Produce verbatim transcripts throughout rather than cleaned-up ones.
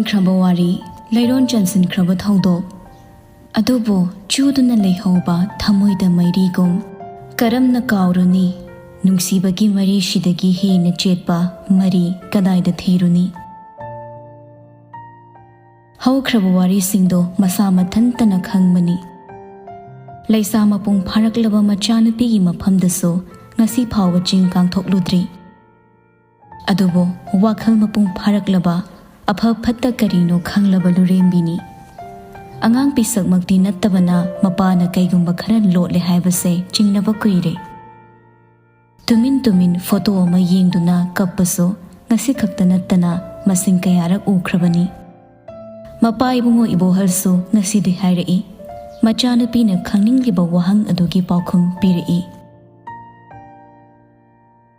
ꯈ꯭ꯔꯕ ꯋꯥꯔꯤ, ꯂꯩꯔꯣꯟ ꯆꯟꯁꯤꯟꯈ꯭ꯔꯕ ꯊꯧꯗꯣꯛ꯫ ꯑꯗꯨꯕꯨ ꯆꯨꯗꯨꯅ ꯂꯩꯍꯧꯕ ꯊꯃꯣꯏꯗ ꯃꯩꯔꯤꯒꯨꯝ ꯀꯔꯝꯅ ꯀꯥꯎꯔꯨꯅꯤ? ꯅꯨꯡꯁꯤꯕꯒꯤ ꯃꯔꯤꯁꯤꯗꯒꯤ ꯍꯦꯟꯅ ꯆꯦꯠꯄ ꯃꯔꯤ ꯀꯗꯥꯏꯗ ꯊꯤꯔꯨꯅꯤ? ꯍꯧꯈ꯭ꯔꯕ ꯋꯥꯔꯤꯁꯤꯡꯗꯣ ꯃꯁꯥ ꯃꯊꯟꯇꯅ ꯈꯪꯕꯅꯤ꯫ ꯂꯩꯁꯥ ꯃꯄꯨꯡ ꯐꯥꯔꯛꯂꯕ ꯃꯆꯥꯅꯨꯄꯤꯒꯤ ꯃꯐꯝꯗꯁꯨ ꯉꯁꯤ ꯐꯥꯎꯕ ꯆꯤꯡ ꯀꯥꯡꯊꯣꯛꯂꯨꯗ꯭ꯔꯤ꯫ ꯑꯗꯨꯕꯨ ꯋꯥꯈꯜ ꯃꯄꯨꯡ ꯐꯥꯔꯛꯂꯕ, ꯑꯐ ꯐꯠꯇ ꯀꯔꯤꯅꯣ ꯈꯪꯂꯕ ꯂꯨꯔꯦꯝꯕꯤꯅꯤ꯫ ꯑꯉꯥꯡ ꯄꯤꯁꯛꯃꯛꯇꯤ ꯅꯠꯇꯕꯅ ꯃꯄꯥꯅ ꯀꯩꯒꯨꯝꯕ ꯈꯔ ꯂꯣꯠꯂꯦ ꯍꯥꯏꯕꯁꯦ ꯆꯤꯡꯅꯕ ꯀꯨꯏꯔꯦ꯫ ꯇꯨꯃꯤꯟ ꯇꯨꯃꯤꯟ ꯐꯣꯇꯣ ꯑꯃ ꯌꯦꯡꯗꯨꯅ ꯀꯞꯄꯁꯨ ꯉꯁꯤ ꯈꯛꯇ ꯅꯠꯇꯅ ꯃꯁꯤꯡ ꯀꯌꯥꯔꯛ ꯎꯈ꯭ꯔꯕꯅꯤ꯫ ꯃꯄꯥ ꯏꯕꯨꯡꯉꯣ ꯏꯕꯣꯍꯜꯁꯨ ꯉꯁꯤꯗꯤ ꯍꯥꯏꯔꯛꯏ꯫ ꯃꯆꯥꯅꯨꯄꯤꯅ ꯈꯪꯅꯤꯡꯂꯤꯕ ꯋꯥꯍꯪ ꯑꯗꯨꯒꯤ ꯄꯥꯎꯈꯨꯝ ꯄꯤꯔꯛꯏ꯫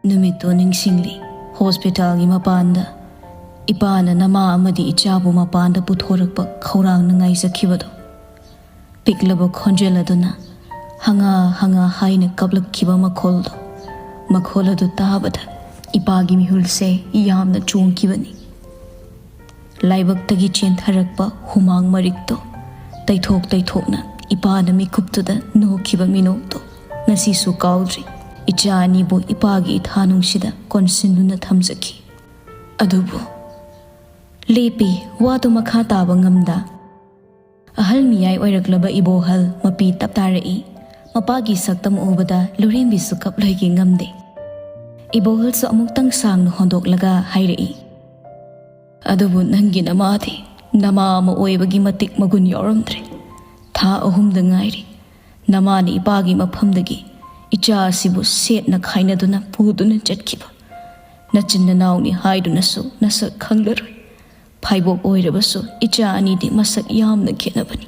ꯅꯨꯃꯤꯠꯇꯨ ꯅꯤꯡꯁꯤꯡꯂꯤ꯫ ꯍꯣꯁꯄꯤꯇꯥꯜꯒꯤ ꯃꯄꯥꯟꯗ ꯏꯄꯥꯅ ꯅꯃꯥ ꯑꯃꯗꯤ ꯏꯆꯥꯕꯨ ꯃꯄꯥꯟꯗ ꯄꯨꯊꯣꯔꯛꯄ ꯈꯧꯔꯥꯡꯅ ꯉꯥꯏꯖꯈꯤꯕꯗꯨ꯫ ꯄꯤꯛꯂꯕ ꯈꯣꯟꯖꯦꯜ ꯑꯗꯨꯅ ꯍꯉꯥ ꯍꯉꯥ ꯍꯥꯏꯅ ꯀꯞꯂꯛꯈꯤꯕ ꯃꯈꯣꯜꯗꯨ, ꯃꯈꯣꯜ ꯑꯗꯨ ꯇꯥꯕꯗ ꯏꯄꯥꯒꯤ ꯃꯤꯍꯨꯜꯁꯦ ꯌꯥꯝꯅ ꯆꯣꯡꯈꯤꯕꯅꯤ꯫ ꯂꯥꯏꯕꯛꯇꯒꯤ ꯆꯦꯟꯊꯔꯛꯄ ꯍꯨꯃꯥꯡ ꯃꯔꯤꯛꯇꯣ ꯇꯩꯊꯣꯛ ꯇꯩꯊꯣꯛꯅ ꯏꯄꯥꯅ ꯃꯤꯀꯨꯞꯇꯨꯗ ꯅꯣꯛꯈꯤꯕ ꯃꯤꯅꯣꯛꯇꯣ ꯉꯁꯤꯁꯨ ꯀꯥꯎꯗ꯭ꯔꯤ꯫ ꯏꯆꯥ ꯑꯅꯤꯕꯨ ꯏꯄꯥꯒꯤ ꯏꯊꯥꯅꯨꯡꯁꯤꯗ ꯀꯣꯟꯁꯤꯟꯗꯨꯅ ꯊꯝꯖꯈꯤ꯫ ꯑꯗꯨꯕꯨ ꯂꯦꯞꯄꯤ, ꯋꯥꯗꯨ ꯃꯈꯥ ꯇꯥꯕ ꯉꯝꯗ꯫ ꯑꯍꯜ ꯃꯤꯌꯥꯏ ꯑꯣꯏꯔꯛꯂꯕ ꯏꯕꯣꯍꯜ ꯃꯄꯤ ꯇꯞ ꯇꯥꯔꯛꯏ꯫ ꯃꯄꯥꯒꯤ ꯁꯛꯇꯝ ꯎꯕꯗ ꯂꯨꯔꯦꯝꯕꯤꯁꯨ ꯀꯞꯂꯣꯏꯒꯦ ꯉꯝꯗꯦ꯫ ꯏꯕꯣꯍꯜꯁꯨ ꯑꯃꯨꯛꯇꯪ ꯁꯥꯡꯅ ꯍꯣꯟꯗꯣꯛꯂꯒ ꯍꯥꯏꯔꯛꯏ, "ꯑꯗꯨꯕꯨ ꯅꯪꯒꯤ ꯅꯃꯥꯗꯤ ꯅꯃꯥ ꯑꯃ ꯑꯣꯏꯕꯒꯤ ꯃꯇꯤꯛ ꯃꯒꯨꯟ ꯌꯥꯎꯔꯝꯗ꯭ꯔꯦ꯫ ꯊꯥ ꯑꯍꯨꯝꯗ ꯉꯥꯏꯔꯤ꯫ ꯅꯃꯥꯅ ꯏꯄꯥꯒꯤ ꯃꯐꯝꯗꯒꯤ ꯏꯆꯥ ꯑꯁꯤꯕꯨ ꯁꯦꯠꯅ ꯈꯥꯏꯅꯗꯨꯅ ꯄꯨꯗꯨꯅ ꯆꯠꯈꯤꯕ꯫ ꯅꯆꯤꯟ ꯅꯅꯥꯎꯅꯤ ꯍꯥꯏꯗꯨꯅꯁꯨ ꯅꯁꯛ ꯈꯪꯂꯔꯣꯏ꯫ ꯐꯥꯏꯕꯣꯛ ꯑꯣꯏꯔꯕꯁꯨ ꯏꯆꯥ ꯑꯅꯤꯗꯤ ꯃꯁꯛ ꯌꯥꯝꯅ ꯈꯦꯠꯅꯕꯅꯤ꯫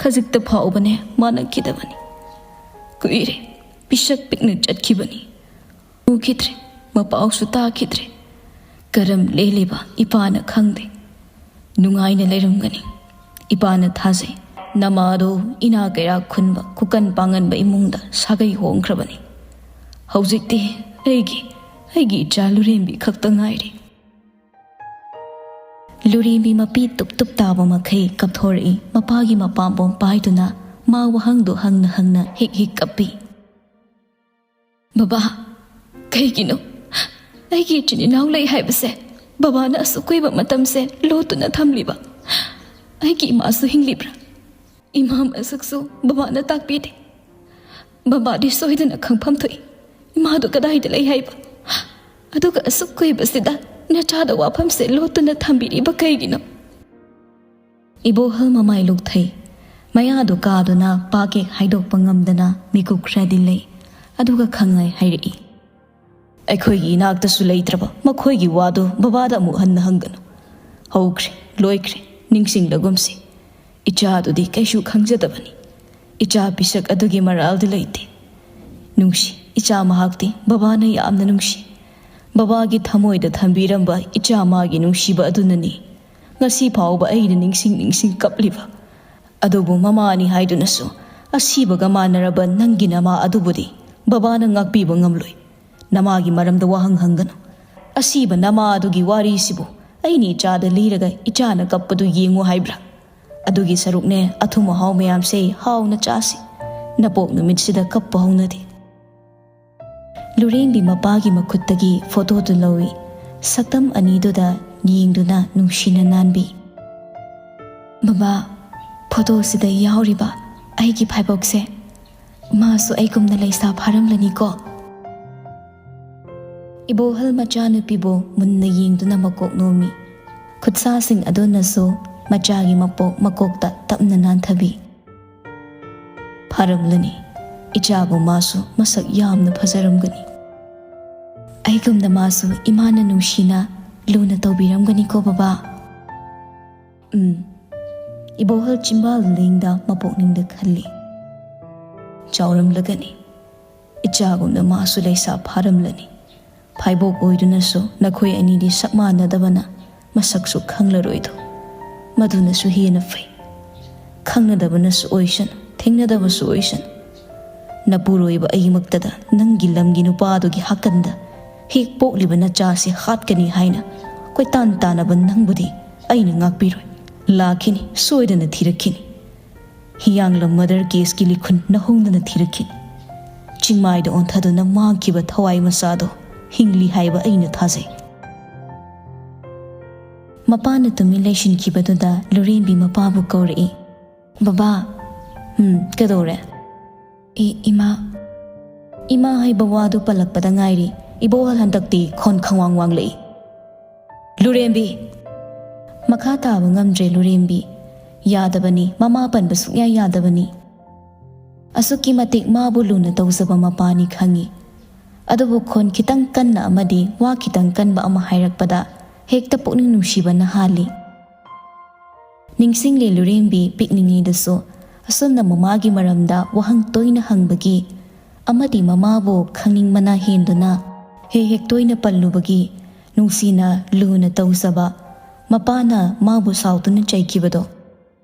ꯈꯖꯤꯛꯇ ꯐꯥꯎꯕꯅꯦ ꯃꯥꯟꯅꯈꯤꯗꯕꯅꯤ꯫ ꯀꯨꯏꯔꯦ, ꯄꯤꯁꯛ ꯄꯤꯛꯅ ꯆꯠꯈꯤꯕꯅꯤ꯫ ꯎꯈꯤꯗ꯭ꯔꯦ, ꯃꯄꯥꯎꯁꯨ ꯇꯥꯈꯤꯗ꯭ꯔꯦ꯫ ꯀꯔꯝ ꯂꯦꯜꯂꯤꯕ ꯏꯄꯥꯅ ꯈꯪꯗꯦ꯫ ꯅꯨꯡꯉꯥꯏꯅ ꯂꯩꯔꯝꯒꯅꯤ꯫ ꯏꯄꯥꯅ ꯊꯥꯖꯩ, ꯅꯃꯥꯗꯣ ꯏꯅꯥ ꯀꯩꯔꯥꯛ ꯈꯨꯟꯕ ꯈꯨꯀꯟ ꯄꯥꯡꯒꯟꯕ ꯏꯃꯨꯡꯗ ꯁꯥꯒꯩ ꯍꯣꯡꯈ꯭ꯔꯕꯅꯤ꯫ ꯍꯧꯖꯤꯛꯇꯤ ꯑꯩꯒꯤ, ꯑꯩꯒꯤ ꯏꯆꯥ ꯂꯨꯔꯦꯝꯕꯤ ꯈꯛꯇ ꯉꯥꯏꯔꯦ꯫" ꯂꯨꯔꯦꯝꯕꯤ ꯃꯄꯤ ꯇꯨꯞ ꯇꯨꯞ ꯇꯥꯕ ꯃꯈꯩ ꯀꯞꯊꯣꯔꯛꯏ꯫ ꯃꯄꯥꯒꯤ ꯃꯄꯥꯝꯕꯣꯝ ꯄꯥꯏꯗꯨꯅ ꯃꯥ ꯋꯥꯍꯪꯗꯨ ꯍꯪꯅ ꯍꯪꯅ ꯍꯤꯛ ꯍꯤꯛ ꯀꯞꯄꯤ꯫ "ꯕꯕꯥ, ꯀꯩꯒꯤꯅꯣ ꯑꯩꯒꯤ ꯏꯆꯤꯟ ꯏꯅꯥꯎ ꯂꯩ ꯍꯥꯏꯕꯁꯦ ꯕꯕꯥꯅ ꯑꯁꯨꯛ ꯀꯨꯏꯕ ꯃꯇꯝꯁꯦ ꯂꯣꯠꯇꯨꯅ ꯊꯝꯂꯤꯕ? ꯑꯩꯒꯤ ꯏꯃꯥꯁꯨ ꯍꯤꯡꯂꯤꯕ꯭ꯔꯥ? ꯏꯃꯥ ꯃꯁꯛꯁꯨ ꯕꯕꯥꯅ ꯇꯥꯛꯄꯤꯗꯦ꯫ ꯕꯕꯥꯗꯤ ꯁꯣꯏꯗꯅ ꯈꯪꯐꯝ ꯊꯣꯛꯏ ꯏꯃꯥꯗꯨ ꯀꯗꯥꯏꯗ ꯂꯩ ꯍꯥꯏꯕ꯫ ꯑꯗꯨꯒ ꯑꯁꯨꯛ ꯀꯨꯏꯕꯁꯤꯗ ꯅꯆꯥꯗ ꯋꯥꯐꯝꯁꯦ ꯂꯣꯠꯇꯨꯅ ꯊꯝꯕꯤꯔꯤꯕ ꯀꯩꯒꯤꯅꯣ?" ꯏꯕꯣꯍꯜ ꯃꯃꯥꯏ ꯂꯨꯛꯊꯩ꯫ ꯃꯌꯥꯗꯨ ꯀꯥꯗꯨꯅ ꯄꯥꯀꯦꯛ ꯍꯥꯏꯗꯣꯛꯄ ꯉꯝꯗꯅ ꯃꯤꯀꯨꯞ ꯈꯔꯗꯤ ꯂꯩ꯫ ꯑꯗꯨꯒ ꯈꯪꯉꯥꯏ ꯍꯥꯏꯔꯛꯏ꯫ "ꯑꯩꯈꯣꯏꯒꯤ ꯏꯅꯥꯛꯇꯁꯨ ꯂꯩꯇ꯭ꯔꯕ ꯃꯈꯣꯏꯒꯤ ꯋꯥꯗꯨ ꯕꯕꯥꯗ ꯑꯃꯨꯛ ꯍꯟꯅ ꯍꯪꯒꯅꯨ꯫ ꯍꯧꯈ꯭ꯔꯦ, ꯂꯣꯏꯈ꯭ꯔꯦ, ꯅꯤꯡꯁꯤꯡꯂꯒꯨꯝꯁꯤ꯫ ꯏꯆꯥꯗꯨꯗꯤ ꯀꯩꯁꯨ ꯈꯪꯖꯗꯕꯅꯤ꯫ ꯏꯆꯥ ꯄꯤꯁꯛ ꯑꯗꯨꯒꯤ ꯃꯔꯥꯜꯗꯤ ꯂꯩꯇꯦ꯫ ꯅꯨꯡꯁꯤ, ꯏꯆꯥ ꯃꯍꯥꯛꯇꯤ ꯕꯕꯥꯅ ꯌꯥꯝꯅ ꯅꯨꯡꯁꯤ꯫ ꯕꯕꯥꯒꯤ ꯊꯃꯣꯏꯗ ꯊꯝꯕꯤꯔꯝꯕ ꯏꯆꯥ ꯃꯥꯒꯤ ꯅꯨꯡꯁꯤꯕ ꯑꯗꯨꯅꯅꯤ ꯉꯁꯤ ꯐꯥꯎꯕ ꯑꯩꯅ ꯅꯤꯡꯁꯤꯡ ꯅꯤꯡꯁꯤꯡ ꯀꯞꯂꯤꯕ꯫ ꯑꯗꯨꯕꯨ ꯃꯃꯥꯅꯤ ꯍꯥꯏꯗꯨꯅꯁꯨ ꯑꯁꯤꯕꯒ ꯃꯥꯟꯅꯔꯕ ꯅꯪꯒꯤ ꯅꯃꯥ ꯑꯗꯨꯕꯨꯗꯤ ꯕꯕꯥꯅ ꯉꯥꯛꯄꯤꯕ ꯉꯝꯂꯣꯏ꯫ ꯅꯃꯥꯒꯤ ꯃꯔꯝꯗ ꯋꯥꯍꯪ ꯍꯪꯒꯅꯨ꯫ ꯑꯁꯤꯕ ꯅꯃꯥ ꯑꯗꯨꯒꯤ ꯋꯥꯔꯤꯁꯤꯕꯨ ꯑꯩꯅ ꯏꯆꯥꯗ ꯂꯤꯔꯒ ꯏꯆꯥꯅ ꯀꯞꯄꯗꯨ ꯌꯦꯡꯉꯨ ꯍꯥꯏꯕ꯭ꯔꯥ? ꯑꯗꯨꯒꯤ ꯁꯔꯨꯛꯅꯦ ꯑꯊꯨꯝ ꯑꯍꯥꯎ ꯃꯌꯥꯝꯁꯦ ꯍꯥꯎꯅ ꯆꯥꯁꯤ꯫ ꯅꯄꯣꯛ ꯅꯨꯃꯤꯠꯁꯤꯗ ꯀꯞꯄ ꯍꯧꯅꯗꯦ꯫" ꯂꯨꯔꯦꯝꯕꯤ ꯃꯄꯥꯒꯤ ꯃꯈꯨꯠꯇꯒꯤ ꯐꯣꯇꯣꯗꯨ ꯂꯧꯏ꯫ ꯁꯛꯇꯝ ꯑꯅꯤꯗꯨꯗ ꯌꯦꯡꯗꯨꯅ ꯅꯨꯡꯁꯤꯅ ꯅꯥꯟꯕꯤ꯫ "ꯕꯕꯥ, ꯐꯣꯇꯣꯁꯤꯗ ꯌꯥꯎꯔꯤꯕ ꯑꯩꯒꯤ ꯐꯥꯏꯕꯣꯛꯁꯦ ꯃꯥꯁꯨ ꯑꯩꯒꯨꯝꯅ ꯂꯩꯁꯥ ꯐꯥꯔꯝꯂꯅꯤꯀꯣ?" ꯏꯕꯣꯍꯜ ꯃꯆꯥꯅꯨꯄꯤꯕꯨ ꯃꯨꯟꯅ ꯌꯦꯡꯗꯨꯅ ꯃꯀꯣꯛ ꯅꯣꯝꯃꯤ꯫ ꯈꯨꯠꯁꯥꯁꯤꯡ ꯑꯗꯨꯅꯁꯨ ꯃꯆꯥꯒꯤ ꯃꯄꯣꯛ ꯃꯀꯣꯛꯇ ꯇꯞꯅ ꯅꯥꯟꯊꯕꯤ꯫ "ꯐꯥꯔꯝꯂꯅꯤ꯫ ꯏꯆꯥꯕꯨ ꯃꯥꯁꯨ ꯃꯁꯛ ꯌꯥꯝꯅ ꯐꯖꯔꯝꯒꯅꯤ꯫ ꯑꯩꯒꯨꯝꯅ ꯃꯥꯁꯨ ꯏꯃꯥꯅ ꯅꯨꯡꯁꯤꯅ ꯂꯨꯅ ꯇꯧꯕꯤꯔꯝꯒꯅꯤꯀꯣ ꯕꯕꯥ?" "ꯎꯝ꯫" ꯏꯕꯣꯍꯜ ꯆꯤꯝꯕꯥꯜ ꯂꯦꯡꯗ ꯃꯄꯣꯛꯅꯤꯡꯗ ꯈꯜꯂꯤ꯫ "ꯆꯥꯎꯔꯝꯂꯒꯅꯤ꯫ ꯏꯆꯥꯒꯨꯝꯅ ꯃꯥꯁꯨ ꯂꯩꯁꯥ ꯐꯥꯔꯝꯂꯅꯤ꯫ ꯐꯥꯏꯕꯣꯛ ꯑꯣꯏꯗꯨꯅꯁꯨ ꯅꯈꯣꯏ ꯑꯅꯤꯗꯤ ꯁꯛ ꯃꯥꯟꯅꯗꯕꯅ ꯃꯁꯛꯁꯨ ꯈꯪꯂꯔꯣꯏꯗꯣ꯫ ꯃꯗꯨꯅꯁꯨ ꯍꯦꯟꯅ ꯐꯩ꯫ ꯈꯪꯅꯗꯕꯅꯁꯨ ꯑꯣꯏꯁꯅꯨ, ꯊꯦꯡꯅꯗꯕꯁꯨ ꯑꯣꯏꯁꯅꯨ꯫ ꯅꯄꯨꯔꯣꯏꯕ ꯑꯩꯃꯛꯇꯗ ꯅꯪꯒꯤ ꯂꯝꯒꯤ ꯅꯨꯄꯥꯗꯨꯒꯤ ꯍꯥꯀꯟꯗ ꯍꯦꯛ ꯄꯣꯛꯂꯤꯕ ꯅꯆꯥꯁꯤ ꯍꯥꯠꯀꯅꯤ ꯍꯥꯏꯅ ꯀꯣꯏꯇꯥꯟ ꯇꯥꯟꯅꯕ ꯅꯪꯕꯨꯗꯤ ꯑꯩꯅ ꯉꯥꯛꯄꯤꯔꯣꯏ꯫ ꯂꯥꯛꯈꯤꯅꯤ, ꯁꯣꯏꯗꯅ ꯊꯤꯔꯛꯈꯤꯅꯤ꯫ ꯍꯤꯌꯥꯡꯂꯝ murder caseꯀꯤ ꯂꯤꯈꯨꯟ ꯅꯍꯣꯡꯗꯅ ꯊꯤꯔꯛꯈꯤꯅꯤ꯫ ꯆꯤꯡꯃꯥꯏꯗ ꯑꯣꯟꯊꯗꯨꯅ ꯃꯥꯡꯈꯤꯕ ꯊꯋꯥꯏ ꯃꯆꯥꯗꯣ ꯍꯤꯡꯂꯤ ꯍꯥꯏꯕ ꯑꯩꯅ ꯊꯥꯖꯩ꯫ ꯃꯄꯥꯅ ꯇꯨꯃꯤꯟ ꯂꯩꯁꯤꯟꯈꯤꯕꯗꯨꯗ ꯂꯨꯔꯦꯝꯕꯤ ꯃꯄꯥꯕꯨ ꯀꯧꯔꯛꯏ꯫ "ꯕꯕꯥ!" "ꯎꯝ, ꯀꯩꯗꯧꯔꯦ?" "ꯑꯦ, ꯏꯃꯥ, ꯏꯃꯥ ꯍꯥꯏꯕ ꯋꯥꯗꯨ ꯄꯜꯂꯛꯄꯗ ꯉꯥꯏꯔꯤ, ꯏꯕꯣꯛ ꯍꯟꯗꯛꯇꯤ ꯈꯣꯟ ꯈꯪꯋꯥꯡ ꯋꯥꯡꯂꯛꯏ꯫" "ꯂꯨꯔꯦꯝꯕꯤ!" ꯃꯈꯥ ꯇꯥꯕ ꯉꯝꯗ꯭ꯔꯦ ꯂꯨꯔꯦꯝꯕꯤ꯫ ꯌꯥꯗꯕꯅꯤ, ꯃꯃꯥ ꯄꯟꯕ ꯁꯨꯛꯌꯥ ꯌꯥꯗꯕꯅꯤ꯫ ꯑꯁꯨꯛꯀꯤ ꯃꯇꯤꯛ ꯃꯥꯕꯨ ꯂꯨꯅ ꯇꯧꯖꯕ ꯃꯄꯥꯅꯤ ꯈꯪꯏ꯫ ꯑꯗꯨꯕꯨ ꯈꯣꯟ ꯈꯤꯇꯪ ꯀꯟꯅ ꯑꯃꯗꯤ ꯋꯥ ꯈꯤꯇꯪ ꯀꯟꯕ ꯑꯃ ꯍꯥꯏꯔꯛꯄꯗ ꯍꯦꯛꯇ ꯄꯨꯛꯅꯤꯡ ꯅꯨꯡꯁꯤꯕꯅ ꯍꯥꯜꯂꯤ꯫ ꯅꯤꯡꯁꯤꯡꯂꯦ ꯂꯨꯔꯦꯝꯕꯤ ꯄꯤꯛꯂꯤꯉꯩꯗꯁꯨ ꯑꯁꯨꯝꯅ ꯃꯃꯥꯒꯤ ꯃꯔꯝꯗ ꯋꯥꯍꯪ ꯇꯣꯏꯅ ꯍꯪꯕꯒꯤ ꯑꯃꯗꯤ ꯃꯃꯥꯕꯨ ꯈꯪꯅꯤꯡꯕꯅ ꯍꯦꯟꯗꯨꯅ ꯍꯦꯛ ꯍꯦꯛ ꯇꯣꯏꯅ ꯄꯜꯂꯨꯕꯒꯤ ꯅꯨꯡꯁꯤꯅ ꯂꯨꯅ ꯇꯧꯖꯕ ꯃꯄꯥꯅ ꯃꯥꯕꯨ ꯁꯥꯎꯗꯨꯅ ꯆꯩꯈꯤꯕꯗꯣ꯫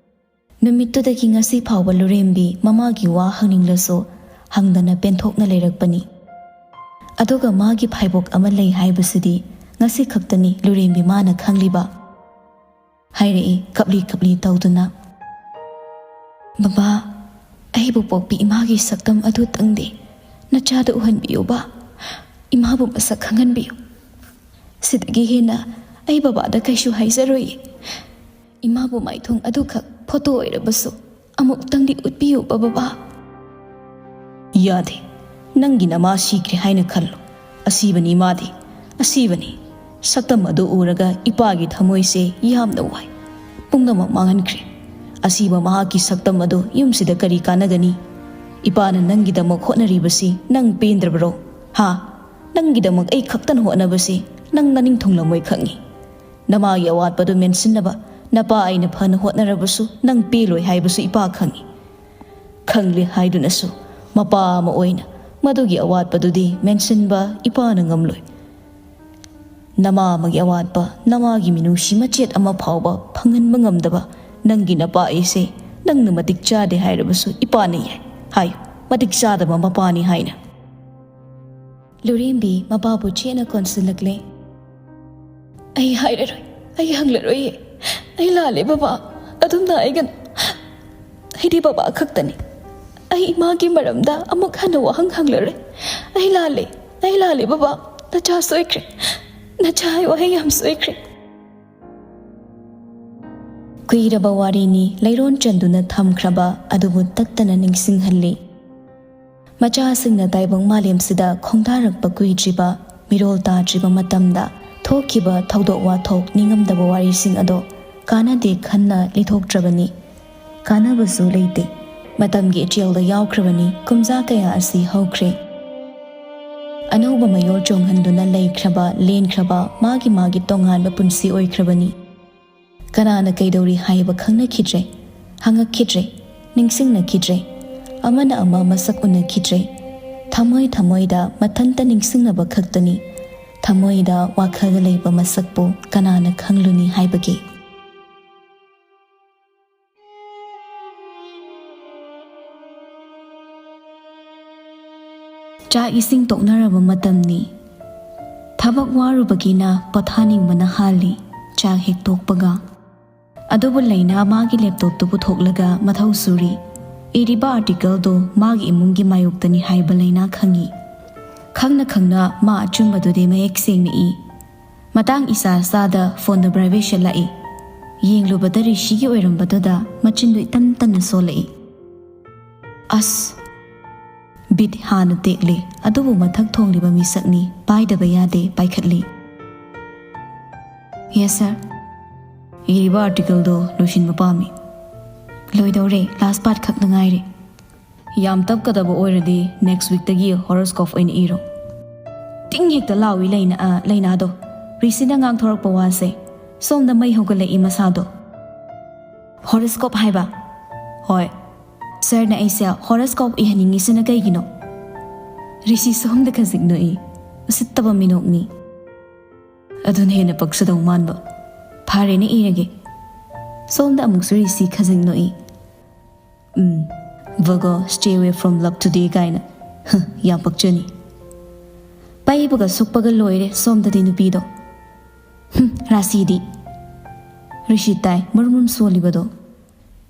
ꯅꯨꯃꯤꯠꯇꯨꯗꯒꯤ ꯉꯁꯤ ꯐꯥꯎꯕ ꯂꯨꯔꯦꯝꯕꯤ ꯃꯃꯥꯒꯤ ꯋꯥ ꯍꯪꯅꯤꯡꯂꯁꯨ ꯍꯪꯗꯅ ꯄꯦꯟꯊꯣꯛꯅ ꯂꯩꯔꯛꯄꯅꯤ꯫ ꯑꯗꯨꯒ ꯃꯥꯒꯤ ꯐꯥꯏꯕꯣꯛ ꯑꯃ ꯂꯩ ꯍꯥꯏꯕꯁꯤꯗꯤ ꯉꯁꯤ ꯈꯛꯇꯅꯤ ꯂꯨꯔꯦꯝꯕꯤ ꯃꯥꯅ ꯈꯪꯂꯤꯕ꯫ ꯍꯥꯏꯔꯛꯏ ꯀꯞꯂꯤ ꯀꯞꯂꯤ ꯇꯧꯗꯨꯅ, "ꯕꯕꯥ, ꯑꯩꯕꯨ ꯄꯣꯛꯄꯤ ꯏꯃꯥꯒꯤ ꯁꯛꯇꯝ ꯑꯗꯨꯇꯪꯗꯤ ꯅꯆꯥꯗ ꯎꯍꯟꯕꯤꯌꯨꯕ꯫ ꯏꯃꯥꯕꯨ ꯃꯁꯛ ꯈꯪꯍꯟꯕꯤꯌꯨ꯫ ꯁꯤꯗꯒꯤ ꯍꯦꯟꯅ ꯑꯩ ꯕꯕꯥꯗ ꯀꯩꯁꯨ ꯍꯥꯏꯖꯔꯣꯏꯌꯦ꯫ ꯏꯃꯥꯕꯨ ꯃꯥꯏꯊꯣꯡ ꯑꯗꯨꯈꯛ ꯐꯣꯇꯣ ꯑꯣꯏꯔꯕꯁꯨ ꯑꯃꯨꯛꯇꯪꯗꯤ ꯎꯠꯄꯤꯌꯨꯕ, ꯕꯕꯥ꯫" "ꯌꯥꯗꯦ꯫ ꯅꯪꯒꯤ ꯅꯃꯥ ꯁꯤꯈ꯭ꯔꯦ ꯍꯥꯏꯅ ꯈꯜꯂꯨ꯫ ꯑꯁꯤꯕꯅꯤ ꯃꯥꯗꯤ, ꯑꯁꯤꯕꯅꯤ꯫ ꯁꯛꯇꯝ ꯑꯗꯨ ꯎꯔꯒ ꯏꯄꯥꯒꯤ ꯊꯃꯣꯏꯁꯦ ꯌꯥꯝꯅ ꯋꯥꯏ꯫ ꯄꯨꯝꯅꯃꯛ ꯃꯥꯡꯍꯟꯈ꯭ꯔꯦ꯫ ꯑꯁꯤꯕ ꯃꯍꯥꯛꯀꯤ ꯁꯛꯇꯝ ꯑꯗꯨ ꯌꯨꯝꯁꯤꯗ ꯀꯔꯤ ꯀꯥꯟꯅꯒꯅꯤ? ꯏꯄꯥꯅ ꯅꯪꯒꯤꯗꯃꯛ ꯍꯣꯠꯅꯔꯤꯕꯁꯤ ꯅꯪ ꯄꯦꯟꯗ꯭ꯔꯕ꯭ꯔꯣ? ꯍꯥ? ꯅꯪꯒꯤꯗꯃꯛ ꯑꯩ ꯈꯛꯇꯅ ꯍꯣꯠꯅꯕꯁꯤ ꯅꯪ ꯅꯅꯤꯡ ꯊꯨꯡꯂꯝꯃꯣꯏ ꯈꯪꯏ꯫ ꯅꯃꯥꯒꯤ ꯑꯋꯥꯠꯄꯗꯨ ꯃꯦꯟꯁꯤꯟꯅꯕ ꯅꯄꯥ ꯑꯩꯅ ꯐꯅ ꯍꯣꯠꯅꯔꯕꯁꯨ ꯅꯪ ꯄꯦꯜꯂꯣꯏ ꯍꯥꯏꯕꯁꯨ ꯏꯄꯥ ꯈꯪꯏ꯫ ꯈꯪꯂꯦ ꯍꯥꯏꯗꯨꯅꯁꯨ ꯃꯄꯥ ꯑꯃ ꯑꯣꯏꯅ ꯃꯗꯨꯒꯤ ꯑꯋꯥꯠꯄꯗꯨꯗꯤ ꯃꯦꯟꯁꯤꯟꯕ ꯏꯄꯥꯅ ꯉꯝꯂꯣꯏ꯫ ꯅꯃꯥ ꯑꯃꯒꯤ ꯑꯋꯥꯠꯄ, ꯅꯃꯥꯒꯤ ꯃꯤꯅꯨꯡꯁꯤ ꯃꯆꯦꯠ ꯑꯃ ꯐꯥꯎꯕ ꯐꯪꯍꯟꯕ ꯉꯝꯗꯕ ꯅꯪꯒꯤ ꯅꯄꯥ ꯑꯩꯁꯦ ꯅꯪꯅ ꯃꯇꯤꯛ ꯆꯥꯗꯦ ꯍꯥꯏꯔꯕꯁꯨ ꯏꯄꯥꯅ ꯌꯥꯏ꯫ ꯍꯥꯏꯌꯨ, ꯃꯇꯤꯛ ꯆꯥꯗꯕ ꯃꯄꯥꯅꯤ ꯍꯥꯏꯅ꯫" ꯂꯨꯔꯦꯝꯕꯤ ꯃꯄꯥꯕꯨ ꯆꯦꯠꯅ ꯀꯣꯟꯁꯤꯜꯂꯛꯂꯦ꯫ "ꯑꯩ ꯍꯥꯏꯔꯔꯣꯏ, ꯑꯩ ꯍꯪꯂꯔꯣꯏꯌꯦ꯫ ꯑꯩ ꯂꯥꯜꯂꯦ ꯕꯕꯥ꯫ ꯑꯗꯨꯝꯅ ꯑꯩꯒ ꯑꯩꯗꯤ ꯕꯕꯥ ꯈꯛꯇꯅꯤ꯫ ꯑꯩ ꯏꯃꯥꯒꯤ ꯃꯔꯝꯗ ꯑꯃꯨꯛ ꯍꯟꯅ ꯋꯥꯍꯪ ꯍꯪꯂꯔꯣꯏ꯫ ꯑꯩ ꯂꯥꯜꯂꯦ꯫ ꯑꯩ ꯂꯥꯜꯂꯦ ꯕꯕꯥ꯫ ꯅꯆꯥ ꯁꯣꯏꯈ꯭ꯔꯦ꯫ ꯅꯆꯥ ꯑꯩ ꯋꯥꯍꯩ ꯌꯥꯝ ꯁꯣꯏꯈ꯭ꯔꯦ꯫ ꯀꯨꯏꯔꯕ ꯋꯥꯔꯤꯅꯤ꯫ ꯂꯩꯔꯣꯟ ꯆꯟꯗꯨꯅ ꯊꯝꯈ꯭ꯔꯕ ꯑꯗꯨꯕꯨ ꯇꯠꯇꯅ ꯅꯤꯡꯁꯤꯡꯍꯜꯂꯤ꯫ ꯃꯆꯥꯁꯤꯡꯅ ꯇꯥꯏꯕꯪ ꯃꯥꯂꯦꯝꯁꯤꯗ ꯈꯣꯡꯗꯥꯔꯛꯄ ꯀꯨꯏꯗ꯭ꯔꯤꯕ, ꯃꯤꯔꯣꯜ ꯇꯥꯗ꯭ꯔꯤꯕ ꯃꯇꯝꯗ ꯊꯣꯛꯈꯤꯕ ꯊꯧꯗꯣꯛ ꯋꯥꯊꯣꯛ, ꯅꯤꯡꯉꯝꯗꯕ ꯋꯥꯔꯤꯁꯤꯡ ꯑꯗꯣ ꯀꯥꯟꯅꯗꯦ ꯈꯟꯅ ꯂꯤꯊꯣꯛꯇ꯭ꯔꯕꯅꯤ꯫ ꯀꯥꯟꯅꯕꯁꯨ ꯂꯩꯇꯦ꯫ ꯃꯇꯝꯒꯤ ꯏꯆꯦꯜꯗ ꯌꯥꯎꯈ꯭ꯔꯕꯅꯤ꯫ ꯀꯨꯝꯖꯥ ꯀꯌꯥ ꯑꯁꯤ ꯍꯧꯈ꯭ꯔꯦ꯫ ꯑꯅꯧꯕ ꯃꯌꯣꯜ ꯆꯣꯡꯍꯟꯗꯨꯅ ꯂꯩꯈ꯭ꯔꯕ, ꯂꯦꯟꯈ꯭ꯔꯕ ꯃꯥꯒꯤ ꯃꯥꯒꯤ ꯇꯣꯉꯥꯟꯕ ꯄꯨꯟꯁꯤ ꯑꯣꯏꯈ꯭ꯔꯕꯅꯤ꯫ ꯀꯅꯥꯅ ꯀꯩꯗꯧꯔꯤ ꯍꯥꯏꯕ ꯈꯪꯅꯈꯤꯗ꯭ꯔꯦ, ꯍꯪꯉꯛꯈꯤꯗ꯭ꯔꯦ, ꯅꯤꯡꯁꯤꯡꯅꯈꯤꯗ꯭ꯔꯦ꯫ ꯑꯃꯅ ꯑꯃ ꯃꯁꯛ ꯎꯅꯈꯤꯗ꯭ꯔꯦ꯫ ꯊꯃꯣꯏ ꯊꯃꯣꯏꯗ ꯃꯊꯟꯇ ꯅꯤꯡꯁꯤꯡꯅꯕ ꯈꯛꯇꯅꯤ꯫ ꯊꯃꯣꯏꯗ ꯋꯥꯈꯜꯗ ꯂꯩꯕ ꯃꯁꯛꯄꯨ ꯀꯅꯥꯅ ꯈꯪꯂꯨꯅꯤ ꯍꯥꯏꯕꯒꯦ? ꯆꯥꯛ ꯏꯁꯤꯡ ꯇꯣꯛꯅꯔꯕ ꯃꯇꯝꯅꯤ꯫ ꯊꯕꯛ ꯋꯥꯔꯨꯕꯒꯤꯅ ꯄꯣꯊꯥꯅꯤꯡꯕꯅ ꯍꯥꯜꯂꯤ꯫ ꯆꯥꯛ ꯍꯦꯛ ꯇꯣꯛꯄꯒ꯫ ꯑꯗꯨꯕꯨ ꯂꯩꯅꯥ ꯃꯥꯒꯤ ꯂꯦꯞꯇꯣꯞꯇꯨ ꯄꯨꯊꯣꯛꯂꯒ ꯃꯊꯧ ꯁꯨꯔꯤ꯫ ꯏꯔꯤꯕ ꯑꯥꯔꯇꯤꯀꯜꯗꯨ ꯃꯥꯒꯤ ꯏꯃꯨꯡꯒꯤ ꯃꯥꯌꯣꯛꯇꯅꯤ ꯍꯥꯏꯕ ꯂꯩꯅꯥ ꯈꯪꯏ꯫ ꯈꯪꯅ ꯈꯪꯅ ꯃꯥ ꯑꯆꯨꯝꯕꯗꯨꯗꯤ ꯃꯌꯦꯛ ꯁꯦꯡꯅ ꯏ꯫ ꯃꯇꯥꯡ ꯏꯆꯥ ꯆꯥꯗ ꯐꯣꯟꯗ ꯚꯥꯏꯕ꯭ꯔꯦꯁꯟ ꯂꯥꯛꯏ꯫ ꯌꯦꯡꯂꯨꯕꯗ ꯔꯤꯁꯤꯒꯤ ꯑꯣꯏꯔꯝꯕꯗꯨꯗ ꯃꯆꯤꯟꯗꯨ ꯏꯇꯟ ꯇꯟꯅ ꯁꯣꯜꯂꯛꯏ꯫ ꯑꯁ! ꯕꯤꯠ ꯍꯥꯟꯅ ꯇꯦꯛꯂꯦ꯫ ꯑꯗꯨꯕꯨ ꯃꯊꯛ ꯊꯣꯡꯂꯤꯕ ꯃꯤꯁꯛꯅꯤ, ꯄꯥꯏꯗꯕ ꯌꯥꯗꯦ, ꯄꯥꯏꯈꯠꯂꯤ꯫ "ꯌꯦꯁ ꯁꯥꯔ꯫ ꯏꯔꯤꯕ ꯑꯥꯔꯇꯤꯀꯜꯗꯣ ꯂꯣꯏꯁꯤꯟꯕ ꯄꯥꯝꯃꯤ꯫ ꯂꯣꯏꯗꯧꯔꯦ, ꯂꯥꯁ ꯄꯥꯔꯠ ꯈꯛꯇ ꯉꯥꯏꯔꯦ꯫ ꯌꯥꯝ ꯇꯞꯀꯗꯕ ꯑꯣꯏꯔꯗꯤ ꯅꯦꯛꯁ ꯋꯤꯛꯇꯒꯤ ꯍꯣꯔꯣꯁꯀꯣꯞ ꯑꯣꯏꯅ ꯏꯔꯣ꯫" ꯇꯤꯡ ꯍꯦꯛꯇ ꯂꯥꯎꯏ ꯂꯩꯅꯥ, ꯑ, ꯂꯩꯅꯥꯗꯣ꯫ ꯔꯤꯁꯤꯅ ꯉꯥꯡꯊꯣꯔꯛꯄ ꯋꯥꯁꯦ ꯁꯣꯝꯗ ꯃꯩ ꯍꯧꯒꯠꯂꯛꯏ ꯃꯁꯥꯗꯣ꯫ "ꯍꯣꯔꯣꯁꯀꯣꯞ ꯍꯥꯏꯕ?" "ꯍꯣꯏ꯫ ꯁꯥꯔꯅ ꯑꯩꯁꯦ ꯍꯣꯔꯣꯁꯀꯣꯞ ꯏꯍꯟꯅꯤꯡꯉꯤꯁꯤꯅ ꯀꯩꯒꯤꯅꯣ?" ꯔꯤꯁꯤ ꯁꯣꯝꯗ ꯈꯖꯤꯛ ꯅꯣꯛꯏ꯫ ꯎꯁꯤꯠꯇꯕ ꯃꯤꯅꯣꯛꯅꯤ꯫ "ꯑꯗꯨꯅ ꯍꯦꯟꯅ ꯄꯛꯆꯗꯧ ꯃꯥꯟꯕ꯫ ꯐꯔꯦꯅꯦ, ꯏꯔꯒꯦ꯫" ꯁꯣꯝꯗ ꯑꯃꯨꯛꯁꯨ ꯔꯤꯁꯤ ꯈꯖꯤꯛ ꯅꯣꯛꯏ꯫ "ꯎꯝ, Virgo, stay away from love today" ꯀꯥꯏꯅ꯫ ꯍ, ꯌꯥꯝ ꯄꯛꯆꯅꯤ꯫ ꯄꯩꯕꯒ ꯁꯨꯛꯄꯒ ꯂꯣꯏꯔꯦ ꯁꯣꯝꯗꯗꯤ ꯅꯨꯄꯤꯗꯣ꯫ ꯍꯨꯝ, ꯔꯥꯁꯤꯗꯤ꯫ ꯔꯤꯁꯤ ꯇꯥꯏ ꯃꯔꯨꯝ ꯃꯔꯨꯝ ꯁꯣꯜꯂꯤꯕꯗꯣ꯫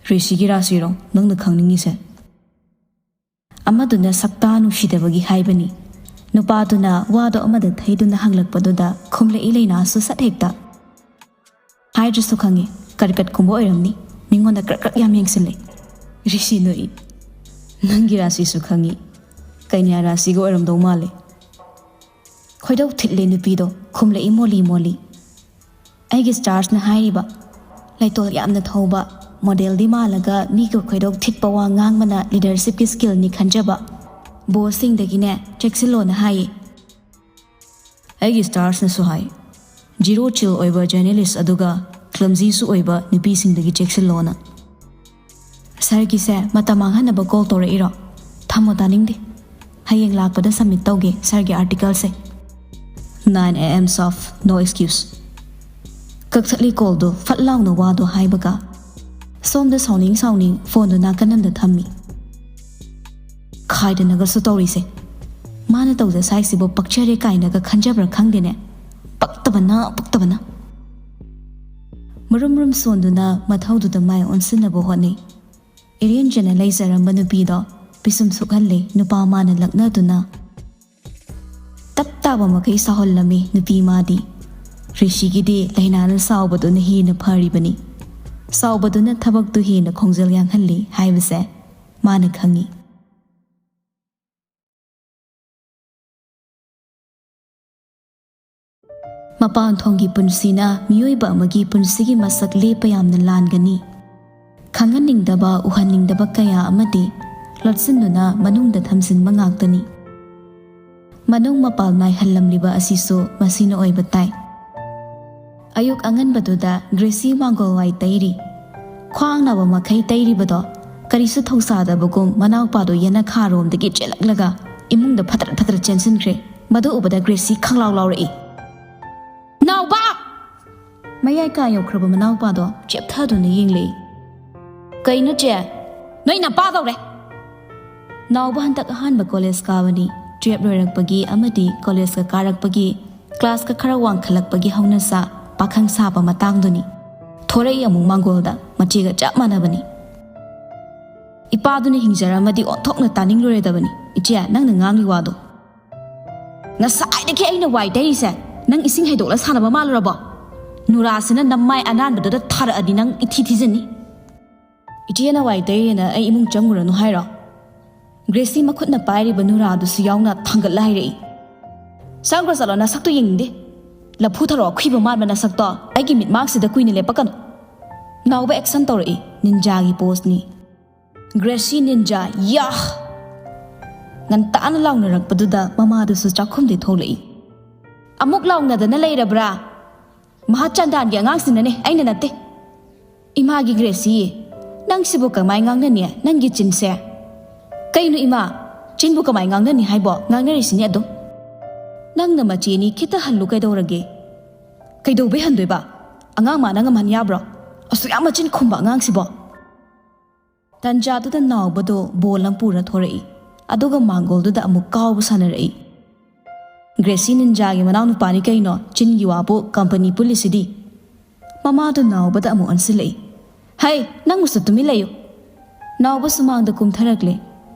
ꯔꯤꯁꯤꯒꯤ ꯔꯥꯁꯤꯔꯣ ꯅꯪꯅ ꯈꯪꯅꯤꯡꯉꯤꯁꯦ? ꯑꯃꯗꯨꯅ ꯁꯛꯇꯥ ꯅꯨꯡꯁꯤꯗꯕꯒꯤ ꯍꯥꯏꯕꯅꯤ꯫ ꯅꯨꯄꯥꯗꯨꯅ ꯋꯥꯗꯣ ꯑꯃꯗ ꯊꯩꯗꯨꯅ ꯍꯪꯂꯛꯄꯗꯨꯗ ꯈꯨꯝꯂꯛꯏ ꯂꯩꯅꯥꯁꯨ ꯁꯠ ꯍꯦꯛꯇ꯫ ꯍꯥꯏꯗ꯭ꯔꯁꯨ ꯈꯪꯉꯤ, ꯀꯔꯀꯠꯀꯨꯝꯕ ꯑꯣꯏꯔꯝꯅꯤ꯫ ꯃꯤꯉꯣꯟꯗ ꯀ꯭ꯔꯛ ꯀ꯭ꯔꯛ ꯌꯥꯝ ꯌꯦꯡꯁꯤꯜꯂꯦ꯫ ꯔꯤꯁꯤ ꯅꯣꯛꯏ꯫ ꯅꯪꯒꯤ ꯔꯥꯁꯤꯁꯨ ꯈꯪꯉꯤ꯫ ꯀꯩꯅ꯭ꯌꯥ ꯔꯥꯁꯤꯒ ꯑꯣꯏꯔꯝꯗꯧ ꯃꯥꯜꯂꯦ꯫ ꯈꯣꯏꯗꯧ ꯊꯤꯠꯂꯦ ꯅꯨꯄꯤꯗꯣ, ꯈꯨꯝꯂꯛꯏ ꯃꯣꯂꯤ ꯃꯣꯂꯤ꯫ ꯑꯩꯒꯤ ꯁ꯭ꯇꯥꯔꯁꯅ ꯍꯥꯏꯔꯤꯕ꯫ ꯂꯩꯇꯣꯜ ꯌꯥꯝꯅ ꯊꯧꯕ, ꯃꯣꯗꯦꯜꯗꯤ ꯃꯥꯜꯂꯒ ꯃꯤꯒ ꯈꯣꯏꯗꯧ ꯊꯤꯠꯄ ꯋꯥ ꯉꯥꯡꯕꯅ ꯂꯤꯗꯔꯁꯤꯞꯀꯤ ꯁ꯭ꯀꯤꯜꯅꯤ ꯈꯟꯖꯕ꯫ ꯕꯣꯁꯁꯤꯡꯗꯒꯤꯅꯦ ꯆꯦꯛꯁꯤꯜꯂꯣꯅ ꯍꯥꯏꯌꯦ꯫ ꯑꯩꯒꯤ ꯁ꯭ꯇꯥꯔꯁꯅꯁꯨ ꯍꯥꯏ, ꯖꯤꯔꯣ ꯆꯤꯜ ꯑꯣꯏꯕ ꯖꯔꯅꯦꯂꯤꯁ ꯑꯗꯨꯒ ꯀ꯭ꯂꯝꯖꯤꯁꯨ ꯑꯣꯏꯕ ꯅꯨꯄꯤꯁꯤꯡꯗꯒꯤ ꯆꯦꯛꯁꯤꯜꯂꯣꯅ꯫ ꯁꯥꯔꯒꯤꯁꯦ ꯃꯇꯝ ꯃꯥꯡꯍꯟꯅꯕ ꯀꯣꯜ ꯇꯧꯔꯛꯏꯔꯣ? ꯊꯝꯃꯣ, ꯇꯥꯅꯤꯡꯗꯦ꯫ ꯍꯌꯦꯡ ꯂꯥꯛꯄꯗ ꯁꯕꯃꯤꯠ ꯇꯧꯒꯦ ꯁꯥꯔꯒꯤ ꯑꯥꯔꯇꯤꯀꯜꯁꯦ꯫ Nine A M soft, no excuse꯫ ꯀꯛꯊꯠꯂꯤ ꯀꯣꯜꯗꯣ ꯐꯠ ꯂꯥꯎꯅ ꯋꯥꯗꯣ ꯍꯥꯏꯕꯒ꯫ ꯁꯣꯝꯗ ꯁꯥꯎꯅꯤꯡ ꯁꯥꯎꯅꯤꯡ ꯐꯣꯟꯗꯣ ꯅꯥꯀꯟ ꯑꯃꯗ ꯊꯝꯃꯤ꯫ ꯈꯥꯏꯗꯅꯒꯁꯨ ꯇꯧꯔꯤꯁꯦ꯫ ꯃꯥꯅ ꯇꯧꯖ ꯁꯥꯏꯁꯤꯕꯨ ꯄꯛꯆꯔꯦ ꯀꯥꯏꯅꯒ ꯈꯟꯖꯕ꯭ꯔꯥ ꯈꯪꯗꯦꯅꯦ꯫ ꯄꯛꯇꯕꯅ, ꯄꯛꯇꯕꯅ꯫ ꯃꯔꯨꯝ ꯃꯔꯨꯝ ꯁꯣꯟꯗꯨꯅ ꯃꯊꯧꯗꯨꯗ ꯃꯥꯏ ꯑꯣꯟꯁꯤꯟꯅꯕ ꯍꯣꯠꯅꯩ꯫ ꯏꯔꯦꯟꯖꯅ ꯂꯩꯖꯔꯝꯕ ꯅꯨꯄꯤꯗꯣ ꯄꯤꯁꯨꯝ ꯁꯨꯛꯍꯜꯂꯦ ꯅꯨꯄꯥ ꯃꯥꯅ ꯂꯛꯅꯗꯨꯅ꯫ ꯇꯞ ꯇꯥꯕ ꯃꯈꯩ ꯁꯥꯎꯍꯜꯂꯝꯃꯤ ꯅꯨꯄꯤ ꯃꯥꯗꯤ꯫ ꯔꯤꯁꯤꯒꯤꯗꯤ ꯂꯥꯏꯅꯥꯅ ꯁꯥꯎꯕꯗꯨꯅ ꯍꯦꯟꯅ ꯐꯔꯤꯕꯅꯤ꯫ ꯁꯥꯎꯕꯗꯨꯅ ꯊꯕꯛꯇꯨ ꯍꯦꯟꯅ ꯈꯣꯡꯖꯦꯜ ꯌꯥꯡꯍꯜꯂꯤ ꯍꯥꯏꯕꯁꯦ ꯃꯥꯅ ꯈꯪꯏ꯫ ꯃꯄꯥꯟ ꯊꯣꯡꯒꯤ ꯄꯨꯟꯁꯤꯅ ꯃꯤꯑꯣꯏꯕ ꯑꯃꯒꯤ ꯄꯨꯟꯁꯤꯒꯤ ꯃꯁꯛ ꯂꯦꯞꯄ ꯌꯥꯝꯅ ꯂꯥꯟꯒꯅꯤ꯫ ꯈꯪꯍꯟꯅꯤꯡꯗꯕ, ꯎꯍꯟꯅꯤꯡꯗꯕ ꯀꯌꯥ ꯑꯃꯗꯤ ꯂꯣꯠꯁꯤꯟꯗꯨꯅ ꯃꯅꯨꯡꯗ ꯊꯝꯖꯤꯟꯕ ꯉꯥꯛꯇꯅꯤ꯫ ꯃꯅꯨꯡ ꯃꯄꯥꯟ ꯅꯥꯏꯍꯜꯂꯝꯂꯤꯕ ꯑꯁꯤꯁꯨ ꯃꯁꯤꯅ ꯑꯣꯏꯕ ꯇꯥꯏ꯫ ꯑꯌꯨꯛ ꯑꯉꯟꯕꯗꯨꯗ ꯒ꯭ꯔꯦꯁꯤ ꯃꯥꯡꯒꯣꯜ ꯋꯥꯏ ꯇꯩꯔꯤ꯫ ꯈ꯭ꯋꯥꯡ ꯅꯥꯕ ꯃꯈꯩ ꯇꯩꯔꯤꯕꯗꯣ ꯀꯔꯤꯁꯨ ꯊꯧꯁꯥꯗꯕꯒꯨꯝ ꯃꯅꯥꯎꯄꯥꯗꯣ ꯌꯦꯅꯈꯥꯔꯣꯝꯗꯒꯤ ꯆꯦꯜꯂꯛꯂꯒ ꯏꯃꯨꯡꯗ ꯐꯠꯇ꯭ꯔꯠ ꯐꯠꯇ꯭ꯔꯠ ꯆꯦꯟꯁꯤꯟꯈ꯭ꯔꯦ꯫ ꯃꯗꯨ ꯎꯕꯗ ꯒ꯭ꯔꯦꯁꯤ ꯈꯪꯂꯥꯎ ꯂꯥꯎꯔꯛꯏ꯫ "ꯅꯥꯎꯕ!" ꯃꯌꯥꯏ ꯀꯥ ꯌꯧꯈ꯭ꯔꯕ ꯃꯅꯥꯎꯄꯥꯗꯣ ꯆꯦꯞꯊꯗꯨꯅ ꯌꯦꯡꯂꯛꯏ꯫ "ꯀꯩꯅꯣ ꯆꯦ? ꯅꯣꯏ ꯅꯄꯥ ꯀꯧꯔꯦ!" ꯅꯥꯎꯕ ꯍꯟꯗꯛ ꯑꯍꯥꯟꯕ ꯀꯣꯂꯦꯖ ꯀꯥꯕꯅꯤ꯫ ꯇꯨꯌꯦꯜꯞ ꯂꯣꯏꯔꯛꯄꯒꯤ ꯑꯃꯗꯤ ꯀꯣꯂꯦꯖꯀ ꯀꯥꯔꯛꯄꯒꯤ, ꯀ꯭ꯂꯥꯁꯀ ꯈꯔ ꯋꯥꯡꯈꯠꯂꯛꯄꯒꯤ ꯍꯧꯅꯁꯥ ꯄꯥꯈꯪ ꯁꯥꯕ ꯃꯇꯥꯡꯗꯨꯅꯤ꯫ ꯊꯣꯔꯛꯏ ꯑꯃꯨꯛ ꯃꯥꯡꯒꯣꯜꯗ, ꯃꯆꯦꯒ ꯆꯞ ꯃꯥꯟꯅꯕꯅꯤ꯫ ꯏꯄꯥꯗꯨꯅ ꯍꯤꯡꯖꯔꯝꯃꯗꯤ ꯑꯣꯟꯊꯣꯛꯅ ꯇꯥꯅꯤꯡꯂꯨꯔꯣꯏꯗꯕꯅꯤ꯫ "ꯏꯆꯦ, ꯅꯪꯅ ꯉꯥꯡꯂꯤ ꯋꯥꯗꯣ ꯉꯁꯥꯏꯗꯒꯤ ꯑꯩꯅ ꯋꯥꯏ ꯇꯩꯔꯤꯁꯦ ꯅꯪ ꯏꯁꯤꯡ ꯍꯩꯗꯣꯛꯂ ꯁꯥꯟꯅꯕ ꯃꯥꯜꯂꯨꯔꯕꯣ? ꯅꯨꯔꯥꯁꯤꯅ ꯅꯃꯥꯏ ꯑꯅꯥꯟꯕꯗꯨꯗ ꯊꯥꯔꯛꯑꯗꯤ ꯅꯪ ꯏꯊꯤ ꯊꯤꯖꯅꯤ꯫ ꯏꯆꯦꯅ ꯋꯥꯏ ꯇꯩꯔꯦꯅ ꯑꯩ ꯏꯃꯨꯡ ꯆꯪꯉꯨꯔꯅꯨ ꯍꯥꯏꯔꯣ?" ꯒ꯭ꯔꯦꯁꯤ ꯃꯈꯨꯠꯅ ꯄꯥꯏꯔꯤꯕ ꯅꯨꯔꯥꯗꯨꯁꯨ ꯌꯥꯎꯅ ꯊꯥꯡꯒꯠꯂ ꯍꯥꯏꯔꯛꯏ꯫ "ꯆꯪꯈ꯭ꯔꯣ ꯆꯠꯂꯣ, ꯅꯁꯛꯇꯣ ꯌꯦꯡꯅꯤꯡꯗꯦ꯫ ꯂꯐꯨ ꯊꯔꯣ ꯑꯈꯨꯏꯕ ꯃꯥꯟꯕ ꯅꯁꯛꯇꯣ ꯑꯩꯒꯤ ꯃꯤꯠꯃꯥꯡꯁꯤꯗ ꯀꯨꯏꯅ ꯂꯦꯞꯄꯛꯀꯅꯨ꯫" ꯅꯥꯎꯕ ꯑꯦꯛꯁꯟ ꯇꯧꯔꯛꯏ꯫ ꯅꯤꯟꯖꯥꯒꯤ ꯄꯣꯁꯅꯤ꯫ "ꯒ꯭ꯔꯦꯁꯤ ꯅꯤꯟꯖꯥ, ꯌꯥꯍ!" ꯉꯟꯇꯥꯅ ꯂꯥꯎꯅꯔꯛꯄꯗꯨꯗ ꯃꯃꯥꯗꯨꯁꯨ ꯆꯥꯛꯈꯨꯝꯗꯩ ꯊꯣꯛꯂꯛꯏ꯫ "ꯑꯃꯨꯛ ꯂꯥꯎꯅꯗꯅ ꯂꯩꯔꯕ꯭ꯔꯥ? ꯃꯍꯥ ꯆꯥꯟꯗꯥꯟꯒꯤ ꯑꯉꯥꯡꯁꯤꯅꯅꯦ, ꯑꯩꯅ ꯅꯠꯇꯦ꯫" "ꯏꯃꯥꯒꯤ ꯒ꯭ꯔꯦꯁꯤ, ꯅꯪꯁꯤꯕꯨ ꯀꯃꯥꯏ ꯉꯥꯡꯅꯅꯤ? ꯅꯪꯒꯤ ꯆꯤꯟꯁꯦ꯫ ꯀꯩꯅꯣ ꯏꯃꯥ, ꯆꯤꯟꯕꯨ ꯀꯃꯥꯏ ꯉꯥꯡꯅꯅꯤ ꯍꯥꯏꯕꯣ? ꯉꯥꯡꯅꯔꯤꯁꯤꯅꯦ ꯑꯗꯨꯝ꯫ ꯅꯪꯅ ꯃꯆꯦꯅꯤ, ꯈꯤꯇ ꯍꯜꯂꯨ ꯀꯩꯗꯧꯔꯒꯦ?" "ꯀꯩꯗꯧꯕꯩ ꯍꯟꯗꯣꯏꯕ? ꯑꯉꯥꯡ ꯃꯥꯅ ꯉꯝꯍꯟ ꯌꯥꯕ꯭ꯔꯣ? ꯑꯁꯨꯛ ꯌꯥꯝ ꯃꯆꯤꯟ ꯈꯨꯝꯕ ꯑꯉꯥꯡꯁꯤꯕꯣ?" ꯇꯟꯖꯥꯗꯨꯗ ꯅꯥꯎꯕꯗꯣ ꯕꯣꯜ ꯑꯃ ꯄꯨꯔ ꯊꯣꯔꯛꯏ꯫ ꯑꯗꯨꯒ ꯃꯥꯡꯒꯣꯜꯗꯨꯗ ꯑꯃꯨꯛ ꯀꯥꯎꯕ ꯁꯥꯟꯅꯔꯛꯏ꯫ "ꯒ꯭ꯔꯦꯁꯤ ꯅꯤꯟꯖꯥꯒꯤ ꯃꯅꯥꯎꯅꯨꯄꯥꯅꯤ ꯀꯩꯅꯣ, ꯆꯤꯟꯒꯤ ꯋꯥꯕꯨ ꯀꯝꯄꯅꯤ ꯄꯨꯜꯂꯤꯁꯤꯗꯤ꯫" ꯃꯃꯥꯗꯨ ꯅꯥꯎꯕꯗ ꯑꯃꯨꯛ ꯑꯣꯟꯁꯤꯜꯂꯛꯏ꯫ "ꯍꯩ, ꯅꯪꯕꯨꯁꯨ ꯇꯨꯃꯤꯟ ꯂꯩꯌꯨ!" ꯅꯥꯎꯕ ꯁꯨꯃꯥꯡꯗ ꯀꯨꯝꯊꯔꯛꯂꯦ꯫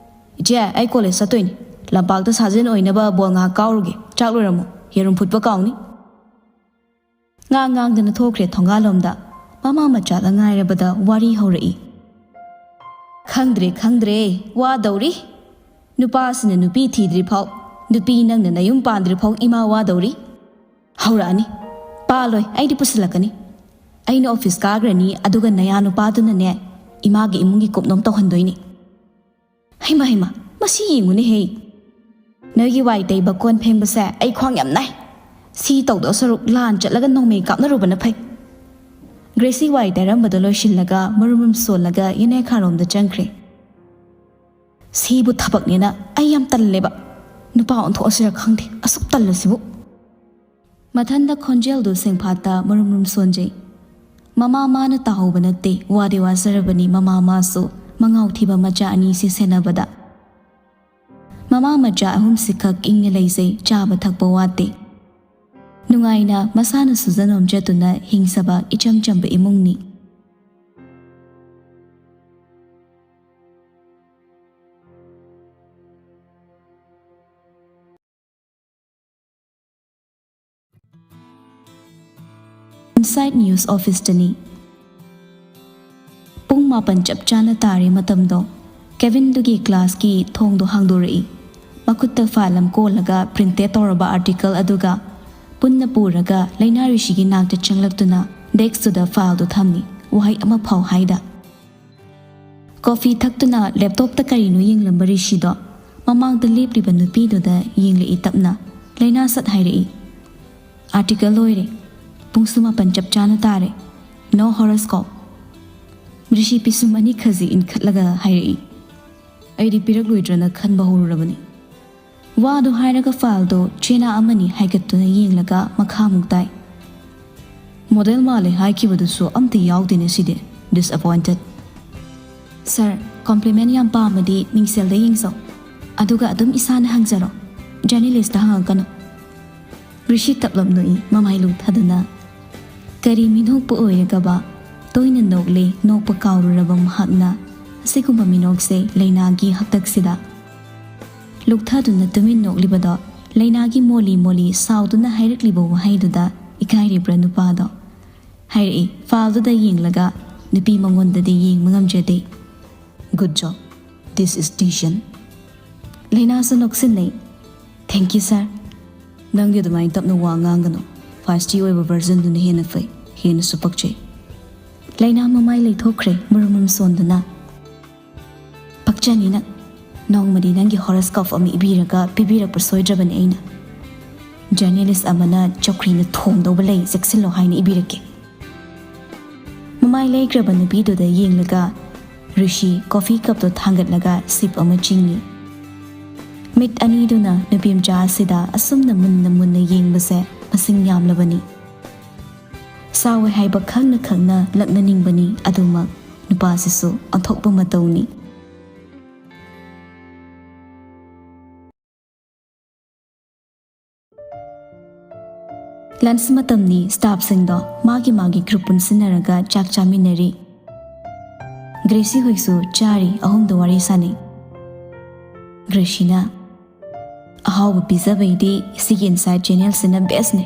"ꯏꯆꯦ, ꯑꯩ ꯀꯣꯂꯦꯖ ꯆꯠꯇꯣꯏꯅꯤ꯫ ꯂꯝꯄꯥꯛꯇ ꯁꯥꯖꯦꯟ ꯑꯣꯏꯅꯕ ꯕꯣꯜ ꯉꯥꯏꯍꯥꯛ ꯀꯥꯎꯔꯨꯒꯦ꯫ ꯆꯥꯛ ꯂꯣꯏꯔꯝꯃꯣ, ꯌꯦꯔꯨꯝ ꯐꯨꯠꯄ ꯀꯥꯎꯅꯤ꯫" ꯉꯥꯡ ꯉꯥꯡꯗꯅ ꯊꯣꯛꯈ꯭ꯔꯦ ꯊꯣꯡꯒꯥꯜꯂꯣꯝꯗ꯫ ꯃꯃꯥ ꯃꯆꯥꯗ ꯉꯥꯏꯔꯕꯗ ꯋꯥꯔꯤ ꯍꯧꯔꯛꯏ꯫ "ꯈꯪꯗ꯭ꯔꯦ, ꯈꯪꯗ꯭ꯔꯦ, ꯋꯥꯗꯧꯔꯤ꯫ ꯅꯨꯄꯥꯁꯤꯅ ꯅꯨꯄꯤ ꯊꯤꯗ꯭ꯔꯤ ꯐꯥꯎ, ꯅꯨꯄꯤ ꯅꯪꯅ ꯅꯌꯨꯝ ꯄꯥꯟꯗ꯭ꯔꯤ ꯐꯥꯎ ꯏꯃꯥ ꯋꯥꯗꯧꯔꯤ꯫ ꯍꯧꯔꯛꯑꯅꯤ꯫ ꯄꯥꯜꯂꯣꯏ, ꯑꯩꯗꯤ ꯄꯨꯁꯤꯜꯂꯛꯀꯅꯤ꯫ ꯑꯩꯅ ꯑꯣꯐꯤꯁ ꯀꯥꯈ꯭ꯔꯅꯤ, ꯑꯗꯨꯒ ꯅꯌꯥ ꯅꯨꯄꯥꯗꯨꯅꯅꯦ ꯏꯃꯥꯒꯤ ꯏꯃꯨꯡꯒꯤ ꯀꯨꯞꯅꯣꯝ ꯇꯧꯍꯟꯗꯣꯏꯅꯤ꯫" "ꯍꯩꯃ, ꯍꯩꯃ, ꯃꯁꯤ ꯌꯦꯡꯉꯨꯅꯦꯍꯦ꯫ ꯅꯣꯏꯒꯤ ꯋꯥꯏ ꯇꯩꯕ, ꯀꯣꯟ ꯐꯦꯡꯕꯁꯦ ꯑꯩ ꯈ꯭ꯋꯥꯡ ꯌꯥꯝ ꯅꯥꯏ꯫ ꯁꯤ ꯇꯧꯗꯧ ꯁꯔꯨꯛ ꯂꯥꯟ ꯆꯠꯂꯒ ꯅꯣꯡꯃꯩ ꯀꯥꯞꯅꯔꯨꯕꯅ ꯐꯩ꯫" ꯒ꯭ꯔꯦꯁꯤ ꯋꯥꯏ ꯇꯩꯔꯝꯕꯗꯣ ꯂꯣꯏꯁꯤꯜꯂꯒ ꯃꯔꯨꯝ ꯃꯔꯨꯝ ꯁꯣꯜꯂꯒ ꯌꯦꯅꯥꯏꯈꯥꯔꯣꯝꯗ ꯆꯪꯈ꯭ꯔꯦ꯫ "ꯁꯤꯕꯨ ꯊꯕꯛꯅꯦꯅ ꯑꯩ ꯌꯥꯝ ꯇꯜꯂꯦꯕ꯫ ꯅꯨꯄꯥ ꯑꯣꯟꯊꯣꯛꯑꯁꯤꯔ ꯈꯪꯗꯦ, ꯑꯁꯨꯛ ꯇꯜꯂꯁꯤꯕꯨ꯫" ꯃꯊꯟꯗ ꯈꯣꯟꯖꯦꯜꯗꯨ ꯁꯦꯡꯐꯥꯠꯇ ꯃꯔꯨꯝ ꯃꯔꯨꯝ ꯁꯣꯟꯖꯩ꯫ ꯃꯃꯥ ꯃꯥꯅ ꯇꯥꯍꯧꯕ ꯅꯠꯇꯦ, ꯋꯥꯗꯤ ꯋꯥꯖꯔꯕꯅꯤ ꯃꯃꯥ ꯃꯥꯁꯨ, ꯃꯉꯥꯎ ꯊꯤꯕ ꯃꯆꯥ ꯑꯅꯤꯁꯤ ꯁꯦꯟꯅꯕꯗ꯫ ꯃꯃꯥ ꯃꯆꯥ ꯑꯍꯨꯝꯁꯤꯈꯛ ꯏꯪꯅ ꯂꯩꯖꯩ, ꯆꯥꯕ ꯊꯛꯄ ꯋꯥꯠꯇꯦ꯫ ꯅꯨꯡꯉꯥꯏꯅ ꯃꯁꯥꯅ ꯁꯨꯖ ꯅꯣꯝꯖꯗꯨꯅ ꯍꯤꯡꯖꯕ ꯏꯆꯝ ꯆꯝꯕ ꯏꯃꯨꯡꯅꯤ꯫ Inside News Office ꯇꯅꯤ꯫ ꯄꯨꯡ ꯃꯥꯄꯟ ꯆꯞ ꯆꯥꯅ ꯇꯥꯔꯦ ꯃꯇꯝꯗꯣ꯫ ꯀꯦꯕꯤꯟꯗꯨꯒꯤ ꯀ꯭ꯂꯥꯁꯀꯤ ꯊꯣꯡꯗꯣ ꯍꯥꯡꯗꯣꯔꯛꯏ꯫ ꯃꯈꯨꯠꯇ ꯐꯥꯏꯜ ꯑꯃ ꯀꯣꯜꯂꯒ ꯄ꯭ꯔꯤꯟꯇꯦꯠ ꯇꯧꯔꯕ ꯑꯥꯔꯇꯤꯀꯜ ꯑꯗꯨꯒ ꯄꯨꯟꯅ ꯄꯨꯔꯒ ꯂꯩꯅꯥ ꯔꯤꯁꯤꯒꯤ ꯅꯥꯛꯇ ꯆꯪꯂꯛꯇꯨꯅ ꯗꯦꯛꯁꯇꯨꯗ ꯐꯥꯏꯜꯗꯨ ꯊꯝꯃꯤ, ꯋꯥꯍꯩ ꯑꯃꯐꯥꯎ ꯍꯥꯏꯗ꯫ ꯀꯣꯐꯤ ꯊꯛꯇꯨꯅ ꯂꯦꯞꯇꯣꯞꯇ ꯀꯔꯤꯅꯣ ꯌꯦꯡꯂꯝꯕ ꯔꯤꯁꯤꯗꯣ ꯃꯃꯥꯡꯗ ꯂꯦꯞꯂꯤꯕ ꯅꯨꯄꯤꯗꯨꯗ ꯌꯦꯡꯂꯛꯏ ꯇꯞꯅ꯫ ꯂꯩꯅꯥ ꯁꯠ ꯍꯥꯏꯔꯛꯏ, "ꯑꯥꯔꯇꯤꯀꯜ ꯂꯣꯏꯔꯦ꯫ ꯄꯨꯡꯁꯨ ꯃꯥꯄꯟ ꯆꯞ ꯆꯥꯅ ꯇꯥꯔꯦ꯫ No horoscope." ꯔꯤꯁꯤ ꯄꯤꯁꯨꯝ ꯑꯅꯤ ꯈꯖꯤꯛ ꯏꯟꯈꯠꯂꯒ ꯍꯥꯏꯔꯛꯏ, "ꯑꯩꯗꯤ ꯄꯤꯔꯛꯂꯣꯏꯗ꯭ꯔꯅ ꯈꯟꯕ ꯍꯧꯔꯨꯔꯕꯅꯤ꯫" ꯋꯥꯗꯨ ꯍꯥꯏꯔꯒ ꯐꯥꯏꯜꯗꯣ ꯆꯦꯅꯥ ꯑꯃꯅꯤ ꯍꯥꯏꯒꯠꯇꯨꯅ ꯌꯦꯡꯂꯒ ꯃꯈꯥꯃꯨꯛ ꯇꯥꯏ, "ꯃꯣꯗꯦꯜ ꯃꯥꯜꯂꯦ ꯍꯥꯏꯈꯤꯕꯗꯨꯁꯨ ꯑꯝꯇ ꯌꯥꯎꯗꯦꯅꯦ ꯁꯤꯗꯤ꯫ Disappointed꯫ ꯁꯥꯔ, ꯀꯣꯝꯄ꯭ꯂꯤꯃꯦꯟ ꯌꯥꯝ ꯄꯥꯝꯃꯗꯤ ꯃꯤꯡꯁꯦꯜꯗ ꯌꯦꯡꯖꯧ꯫ ꯑꯗꯨꯒ ꯑꯗꯨꯝ ꯏꯁꯥꯅ ꯍꯪꯖꯔꯣ꯫ ꯖꯔꯅꯦꯂꯤꯁꯇ ꯍꯪꯉꯛꯀꯅꯨ꯫" ꯔꯤꯁꯤ ꯇꯞꯂꯞ ꯅꯣꯛꯏ, ꯃꯃꯥꯏ ꯂꯨꯛꯊꯗꯨꯅ꯫ ꯀꯔꯤ ꯃꯤꯅꯣꯛꯄ ꯑꯣꯏꯔꯒꯕ? ꯇꯣꯏꯅ ꯅꯣꯛꯂꯦ, ꯅꯣꯛꯄ ꯀꯥꯎꯔꯨꯔꯕ ꯃꯍꯥꯛꯅ꯫ ꯑꯁꯤꯒꯨꯝꯕ ꯃꯤꯅꯣꯛꯁꯦ ꯂꯩꯅꯥꯒꯤ ꯍꯥꯛꯇꯛꯁꯤꯗ꯫ ꯂꯨꯛꯊꯗꯨꯅ ꯇꯨꯃꯤꯟ ꯅꯣꯛꯂꯤꯕꯗꯣ ꯂꯩꯅꯥꯒꯤ ꯃꯣꯂꯤ ꯃꯣꯂꯤ ꯁꯥꯎꯗꯨꯅ ꯍꯥꯏꯔꯛꯂꯤꯕ ꯋꯥꯍꯩꯗꯨꯗ ꯏꯀꯥꯏꯔꯤꯕ꯭ꯔꯥ ꯅꯨꯄꯥꯗꯣ? ꯍꯥꯏꯔꯛꯏ, ꯐꯥꯏꯜꯗꯨꯗ ꯌꯦꯡꯂꯒ, "ꯅꯨꯄꯤ ꯃꯉꯣꯟꯗꯗꯤ ꯌꯦꯡꯕ ꯉꯝꯖꯗꯦ꯫ Good job. This is Tishan." ꯂꯩꯅꯥꯁꯨ ꯅꯣꯛꯁꯤꯟꯅꯩ꯫ "Thank you, sir." "ꯅꯪꯗꯤ ꯑꯗꯨꯃꯥꯏꯅ ꯇꯞꯅ ꯋꯥ ꯉꯥꯡꯒꯅꯨ꯫ ꯐꯥꯏꯁꯇꯤ ꯑꯣꯏꯕ ꯚꯔꯖꯟꯗꯨꯅ ꯍꯦꯟꯅ ꯐꯩ, ꯍꯦꯟꯅꯁꯨ ꯄꯛꯆꯩ꯫" ꯂꯩꯅꯥ ꯃꯃꯥꯏ ꯂꯩꯊꯣꯛꯈ꯭ꯔꯦ ꯃꯨꯔꯨꯝ ꯃꯨꯔꯨꯝ ꯁꯣꯟꯗꯨꯅ꯫ "ꯄꯛꯆꯅꯤ ꯅꯪ꯫ ꯅꯣꯡꯃꯗꯤ ꯅꯪꯒꯤ ꯍꯣꯔꯣꯁꯀꯣꯞ ꯑꯃ ꯏꯕꯤꯔꯒ ꯄꯤꯕꯤꯔꯛꯄ ꯁꯣꯏꯗ꯭ꯔꯕꯅꯤ ꯑꯩꯅ꯫ ꯖꯔꯅꯦꯂꯤꯁ ꯑꯃꯅ ꯆꯧꯀ꯭ꯔꯤꯅ ꯊꯣꯝꯗꯧꯕ ꯂꯩ, ꯆꯦꯛꯁꯤꯜꯂꯣ ꯍꯥꯏꯅ ꯏꯕꯤꯔꯛꯀꯦ꯫" ꯃꯃꯥꯏ ꯂꯩꯈ꯭ꯔꯕ ꯅꯨꯄꯤꯗꯨꯗ ꯌꯦꯡꯂꯒ ꯔꯤꯁꯤ ꯀꯣꯐꯤ ꯀꯞꯇꯣ ꯊꯥꯡꯒꯠꯂꯒ ꯁꯤꯞ ꯑꯃ ꯆꯤꯡꯏ꯫ ꯃꯤꯠ ꯑꯅꯤꯗꯨꯅ ꯅꯨꯄꯤꯃꯆꯥ ꯑꯁꯤꯗ ꯑꯁꯨꯝꯅ ꯃꯨꯟꯅ ꯃꯨꯟꯅ ꯌꯦꯡꯕꯁꯦ ꯃꯁꯤꯡ ꯌꯥꯝꯂꯕꯅꯤ꯫ ꯁꯥꯎꯋꯦ ꯍꯥꯏꯕ ꯈꯪꯅ ꯈꯪꯅ ꯂꯛꯅꯅꯤꯡꯕꯅꯤ, ꯑꯗꯨꯃꯛ ꯅꯨꯄꯥꯁꯤꯁꯨ ꯑꯣꯟꯊꯣꯛꯄ ꯃꯇꯧꯅꯤ꯫ ꯂꯟꯆ ꯃꯇꯝꯅꯤ꯫ ꯁ꯭ꯇꯥꯐꯁꯤꯡꯗꯣ ꯃꯥꯒꯤ ꯃꯥꯒꯤ ꯒ꯭ꯔꯨꯞ ꯄꯨꯟꯁꯤꯟꯅꯔꯒ ꯆꯥꯛ ꯆꯥꯃꯤꯟꯅꯔꯤ꯫ ꯒ꯭ꯔꯦꯁꯤ ꯍꯣꯏꯁꯨ ꯆꯥꯔꯤ, ꯑꯍꯨꯝꯗꯣ ꯋꯥꯔꯤ ꯁꯥꯟꯅꯩ꯫ ꯒ꯭ꯔꯦꯁꯤꯅ, "ꯑꯍꯥꯎꯕ ꯄꯤꯖꯕꯩꯗꯤ ꯁꯤꯒꯤ ꯏꯟꯁꯥꯏꯠ ꯆꯦꯅꯦꯜꯁꯤꯅ ꯕꯦꯁꯅꯦ꯫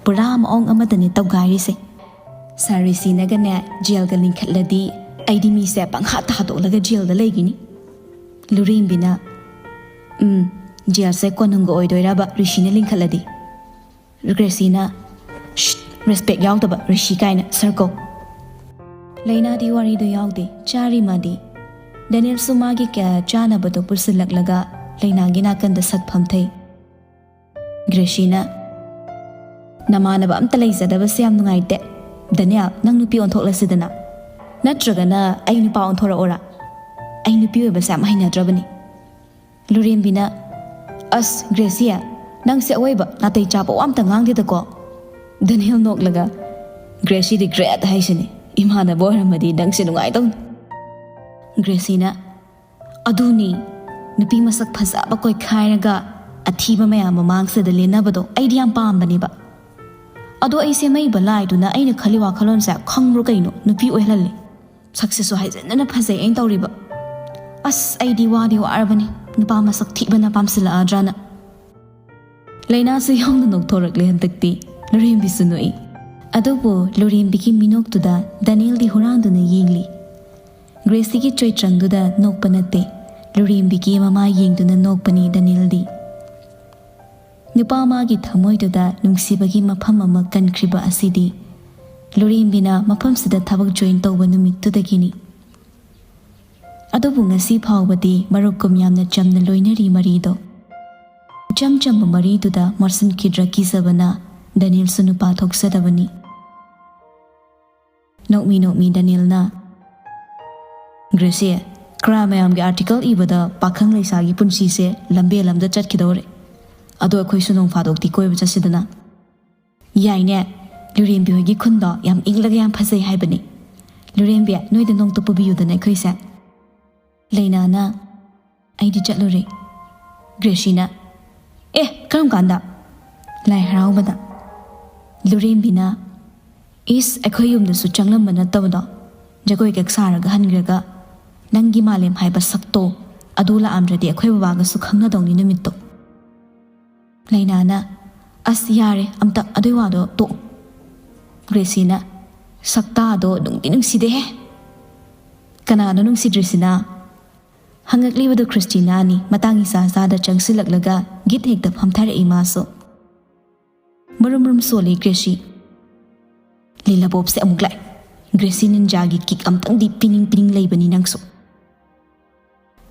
ꯄꯨꯔꯥ ꯃꯑꯣꯡ ꯑꯃꯗꯅꯦ ꯇꯧꯒꯥꯏꯔꯤꯁꯦ꯫ ꯁꯥꯔ ꯔꯤꯁꯤꯅꯒꯅꯦ ꯖꯦꯜꯒ ꯂꯤꯡꯈꯠꯂꯗꯤ ꯑꯩꯗꯤ ꯃꯤꯁꯦ ꯄꯪꯍꯥꯠꯇ ꯍꯥꯠꯇꯣꯛꯂꯒ ꯖꯦꯜꯗ ꯂꯩꯒꯤꯅꯤ꯫" ꯂꯨꯔꯦꯝꯕꯤꯅ, "ꯎꯝ, ꯖꯦꯜꯁꯦ ꯀꯣꯅꯨꯡꯒ ꯑꯣꯏꯗꯣꯏꯔꯕ ꯔꯤꯁꯤꯅ ꯂꯤꯡꯈꯠꯂꯗꯤ?" ꯒ꯭ꯔꯦꯁꯤꯅ, "ꯁ꯭ꯠ, ꯔꯦꯁꯄꯦꯛ ꯌꯥꯎꯗꯕ ꯔꯤꯁꯤ ꯀꯥꯏꯅ, ꯁꯥꯔ ꯀꯧ꯫" ꯂꯩꯅꯥꯗꯤ ꯋꯥꯔꯤꯗꯣ ꯌꯥꯎꯗꯦ, ꯆꯥꯔꯤ ꯃꯥꯗꯤ꯫ ꯗꯦꯅꯤꯜꯁꯨ ꯃꯥꯒꯤ ꯀ-, ꯆꯥꯅꯕꯗꯣ ꯄꯨꯁꯤꯜꯂꯛꯂꯒ ꯂꯩꯅꯥꯒꯤ ꯅꯥꯀꯟꯗ ꯁꯛ ꯐꯝꯊꯩ꯫ ꯒ꯭ꯔꯦꯁꯤꯅ, "ꯅꯃꯥꯟꯅꯕ ꯑꯝꯇ ꯂꯩꯖꯗꯕꯁꯦ ꯌꯥꯝ ꯅꯨꯡꯉꯥꯏꯇꯦ꯫ ꯗꯦꯅꯤꯌꯦꯜ, ꯅꯪ ꯅꯨꯄꯤ ꯑꯣꯟꯊꯣꯛꯂꯁꯤꯗꯅ꯫ ꯅꯠꯇ꯭ꯔꯒꯅ ꯑꯩ ꯅꯨꯄꯥ ꯑꯣꯟꯊꯣꯔꯛꯑꯣꯔꯥ? ꯑꯩ ꯅꯨꯄꯤ ꯑꯣꯏꯕꯁꯦ ꯌꯥꯝ ꯍꯩꯅꯗ꯭ꯔꯕꯅꯤ꯫" ꯂꯨꯔꯦꯝꯕꯤꯅ, "ꯑꯁ, ꯒ꯭ꯔꯦꯁꯤ, ꯅꯪꯁꯦ ꯑꯋꯣꯏꯕ ꯅꯥꯇꯩ ꯆꯥꯕ ꯋꯥ ꯑꯝꯇ ꯉꯥꯡꯗꯦꯗꯀꯣ꯫" ꯗꯦꯅꯤꯌꯦꯜ ꯅꯣꯛꯂꯒ, "ꯒ꯭ꯔꯦꯁꯤꯗꯤ ꯒ꯭ꯔꯦꯠ ꯍꯥꯏꯁꯤꯅꯤ꯫ ꯏꯃꯥꯟꯅꯕ ꯑꯣꯏꯔꯝꯃꯗꯤ ꯅꯪꯁꯦ ꯅꯨꯡꯉꯥꯏꯗꯧꯅꯤ꯫" ꯒ꯭ꯔꯦꯁꯤꯅ, "ꯑꯗꯨꯅꯤ, ꯅꯨꯄꯤ ꯃꯁꯛ ꯐꯖꯕ ꯀꯣꯏꯈꯥꯏꯔꯒ ꯑꯊꯤꯕ ꯃꯌꯥꯝ ꯃꯃꯥꯡꯁꯤꯗ ꯂꯦꯟꯅꯕꯗꯣ ꯑꯩꯗꯤ ꯌꯥꯝ ꯄꯥꯝꯕꯅꯦꯕ꯫ ꯑꯗꯣ ꯑꯩ ꯁꯦꯝꯃꯛꯏꯕ ꯂꯥꯏꯗꯨꯅ ꯑꯩꯅ ꯈꯜꯂꯤ ꯋꯥꯈꯜꯂꯣꯟꯁꯦ ꯈꯪꯕ꯭ꯔꯣ ꯀꯩꯅꯣ? ꯅꯨꯄꯤ ꯑꯣꯏꯍꯜꯂꯦ꯫ ꯁꯛꯁꯤꯁꯨ ꯍꯥꯏꯖꯤꯟꯗꯅ ꯐꯖꯩ ꯑꯩꯅ ꯇꯧꯔꯤꯕ꯫ ꯑꯁ, ꯑꯩꯗꯤ ꯋꯥꯗꯤ ꯋꯥꯔꯕꯅꯤ, ꯅꯨꯄꯥ ꯃꯁꯛ ꯊꯤꯕꯅ ꯄꯥꯝꯁꯤꯜꯂꯛꯑꯗ꯭ꯔꯥꯅ꯫" ꯂꯩꯅꯥꯁꯨ ꯌꯥꯎꯅ ꯅꯣꯛꯊꯣꯔꯛꯂꯦ ꯍꯟꯗꯛꯇꯤ꯫ ꯂꯨꯔꯦꯝꯕꯤꯁꯨ ꯅꯣꯛꯏ꯫ ꯑꯗꯨꯕꯨ ꯂꯨꯔꯦꯝꯕꯤꯒꯤ ꯃꯤꯅꯣꯛꯇꯨꯗ ꯗꯅꯤꯜꯗꯤ ꯍꯨꯔꯥꯟꯗꯨꯅ ꯌꯦꯡꯂꯤ꯫ ꯒ꯭ꯔꯦꯁꯤꯒꯤ ꯆꯣꯏꯇ꯭ꯔꯪꯗꯨꯗ ꯅꯣꯛꯄ ꯅꯠꯇꯦ, ꯂꯨꯔꯦꯝꯕꯤꯒꯤ ꯃꯃꯥ ꯌꯦꯡꯗꯨꯅ ꯅꯣꯛꯄꯅꯤ ꯗꯅꯤꯜꯗꯤ꯫ ꯅꯨꯄꯥ ꯑꯃꯒꯤ ꯊꯃꯣꯏꯗꯨꯗ ꯅꯨꯡꯁꯤꯕꯒꯤ ꯃꯐꯝ ꯑꯃ ꯀꯟꯈ꯭ꯔꯤꯕ ꯑꯁꯤꯗꯤ ꯂꯨꯔꯦꯝꯕꯤꯅ ꯃꯐꯝꯁꯤꯗ ꯊꯕꯛ ꯖꯣꯏꯟ ꯇꯧꯕ ꯅꯨꯃꯤꯠꯇꯨꯗꯒꯤꯅꯤ꯫ ꯑꯗꯨꯕꯨ ꯉꯁꯤ ꯐꯥꯎꯕꯗꯤ ꯃꯔꯨꯞꯀꯨꯝ ꯌꯥꯝꯅ ꯆꯝꯅ ꯂꯣꯏꯅꯔꯤ ꯃꯔꯤꯗꯣ꯫ ꯏꯆꯝ ꯆꯝꯕ ꯃꯔꯤꯗꯨꯗ ꯃꯣꯠꯁꯤꯟꯈꯤꯗ꯭ꯔꯥ ꯀꯤꯖꯕꯅ ꯗꯅꯤꯜꯁꯨ ꯅꯨꯄꯥ ꯊꯣꯛꯆꯗꯕꯅꯤ꯫ ꯅꯣꯛꯃꯤ ꯅꯣꯛꯃꯤ ꯗꯅꯤꯜꯅ, "ꯒ꯭ꯔꯦꯁꯤ, ꯀ꯭ꯔꯥꯏꯝ ꯃꯌꯥꯝꯒꯤ ꯑꯥꯔꯇꯤꯀꯜ ꯏꯕꯗ ꯄꯥꯈꯪ ꯂꯩꯁꯥꯒꯤ ꯄꯨꯟꯁꯤꯁꯦ ꯂꯝꯕꯦꯜ ꯑꯃꯗ ꯆꯠꯈꯤꯗꯧꯔꯦ꯫ ꯑꯗꯣ ꯑꯩꯈꯣꯏꯁꯨ ꯅꯣꯡ ꯐꯥꯗꯣꯛꯇꯤ ꯀꯣꯏꯕ ꯆꯠꯁꯤꯗꯅ꯫" "ꯌꯥꯏꯅꯦ, ꯂꯨꯔꯦꯝꯕꯤ ꯍꯣꯏꯒꯤ ꯈꯨꯟꯗꯣ ꯌꯥꯝ ꯏꯪꯂꯒ ꯌꯥꯝ ꯐꯖꯩ ꯍꯥꯏꯕꯅꯤ꯫ ꯂꯨꯔꯦꯝꯕꯤ, ꯅꯣꯏꯗ ꯅꯣꯡꯇ ꯄꯨꯕꯤꯌꯨꯗꯅ ꯑꯩꯈꯣꯏꯁꯦ꯫" ꯂꯩꯅꯥꯅ, "ꯑꯩꯗꯤ ꯆꯠꯂꯨꯔꯦ꯫" ꯒ꯭ꯔꯦꯁꯤꯅ, "ꯑꯦ, ꯀꯔꯝ ꯀꯥꯟꯗ?" "ꯂꯥꯏ ꯍꯔꯥꯎꯕꯗ꯫" ꯂꯨꯔꯦꯝꯕꯤꯅ, "ꯏꯁ, ꯑꯩꯈꯣꯏ ꯌꯨꯝꯗꯁꯨ ꯆꯪꯂꯝꯕ ꯅꯠꯇꯕꯗꯣ, ꯖꯒꯣꯏ ꯀꯛ ꯁꯥꯔꯒ ꯍꯟꯈ꯭ꯔꯒ, ꯅꯪꯒꯤ ꯃꯥꯂꯦꯝ ꯍꯥꯏꯕ ꯁꯛꯇꯣ ꯑꯗꯨ ꯂꯥꯛꯑꯝꯗ꯭ꯔꯗꯤ ꯑꯩꯈꯣꯏ ꯕꯕꯥꯒꯁꯨ ꯈꯪꯅꯗꯧꯅꯤ ꯅꯨꯃꯤꯠꯇꯣ"꯫ ꯂꯩꯅꯥꯅ, "ꯑꯁ, ꯌꯥꯔꯦ, ꯑꯝꯇ ꯑꯗꯨꯏ ꯋꯥꯗꯣ ꯇꯣꯛ"꯫ ꯒ꯭ꯔꯦꯁꯤꯅ, "ꯁꯛꯇꯥꯗꯣ ꯅꯨꯡꯗꯤ ꯅꯨꯡꯁꯤꯗꯦꯍꯦ"꯫ "ꯀꯅꯥꯅꯣ ꯅꯨꯡꯁꯤꯗ꯭ꯔꯤꯁꯤꯅ?" ꯍꯪꯉꯛꯂꯤꯕꯗꯨ ꯈ꯭ꯔꯤꯁꯇꯤꯅꯥꯅꯤ꯫ ꯃꯇꯥꯡ ꯏꯆꯥ ꯆꯥꯗ ꯆꯪꯁꯤꯜꯂꯛꯂꯒ ꯒꯤꯠ ꯍꯦꯛꯇ ꯐꯝꯊꯔꯛꯏ ꯃꯥꯁꯨ꯫ ꯃꯔꯨꯝ ꯃꯔꯨꯝ ꯁꯣꯜꯂꯤ ꯒ꯭ꯔꯦꯁꯤ꯫ "ꯂꯤꯂꯥꯕꯣꯞꯁꯦ ꯑꯃꯨꯛ ꯂꯥꯛꯑꯦ꯫ ꯒ꯭ꯔꯦꯁꯤ ꯅꯤꯟꯖꯥꯒꯤ ꯀꯤꯛ ꯑꯝꯇꯪꯗꯤ ꯄꯤꯅꯤꯡ ꯄꯤꯅꯤꯡ ꯂꯩꯕꯅꯤ ꯅꯪꯁꯨ"꯫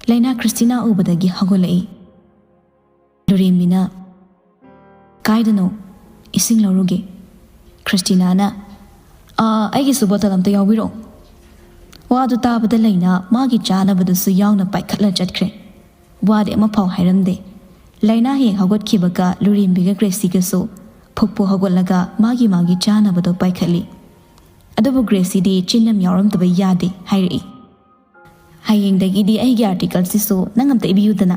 ꯂꯩꯅꯥ ꯈ꯭ꯔꯤꯁꯇꯤꯅꯥ ꯎꯕꯗꯒꯤ ꯍꯧꯒꯠꯂꯛꯏ꯫ ꯂꯨꯔꯦꯝꯕꯤꯅ, "ꯀꯥꯏꯗꯅꯣ? ꯏꯁꯤꯡ ꯂꯧꯔꯨꯒꯦ"꯫ ꯈ꯭ꯔꯤꯁꯇꯤꯅꯥꯅ, "ꯑꯥ, ꯑꯩꯒꯤꯁꯨ ꯕꯣꯇꯜ ꯑꯝꯇ ꯌꯥꯎꯕꯤꯔꯛꯑꯣ"꯫ ꯋꯥꯗꯨ ꯇꯥꯕꯗ ꯂꯩꯅꯥ ꯃꯥꯒꯤ ꯆꯥꯅꯕꯗꯨꯁꯨ ꯌꯥꯎꯅ ꯄꯥꯏꯈꯠꯂ ꯆꯠꯈ꯭ꯔꯦ꯫ ꯋꯥꯗꯤ ꯑꯃꯐꯥꯎ ꯍꯥꯏꯔꯝꯗꯦ꯫ ꯂꯩꯅꯥ ꯍꯦꯛ ꯍꯧꯒꯠꯈꯤꯕꯒ ꯂꯨꯔꯦꯝꯕꯤꯒ ꯒ꯭ꯔꯦꯁꯤꯒꯁꯨ ꯐꯨꯛꯄꯨ ꯍꯧꯒꯠꯂꯒ ꯃꯥꯒꯤ ꯃꯥꯒꯤ ꯆꯥꯅꯕꯗꯣ ꯄꯥꯏꯈꯠꯂꯤ꯫ ꯑꯗꯨꯕꯨ ꯒ꯭ꯔꯦꯁꯤꯗꯤ ꯆꯤꯟ ꯑꯃ ꯌꯥꯎꯔꯝꯗꯕ ꯌꯥꯗꯦ ꯍꯥꯏꯔꯛꯏ꯫ "ꯍꯌꯦꯡꯗꯒꯤꯗꯤ ꯑꯩꯒꯤ ꯑꯥꯔꯇꯤꯀꯜꯁꯤꯁꯨ ꯅꯪ ꯑꯝꯇ ꯏꯕꯤꯌꯨꯗꯅ"꯫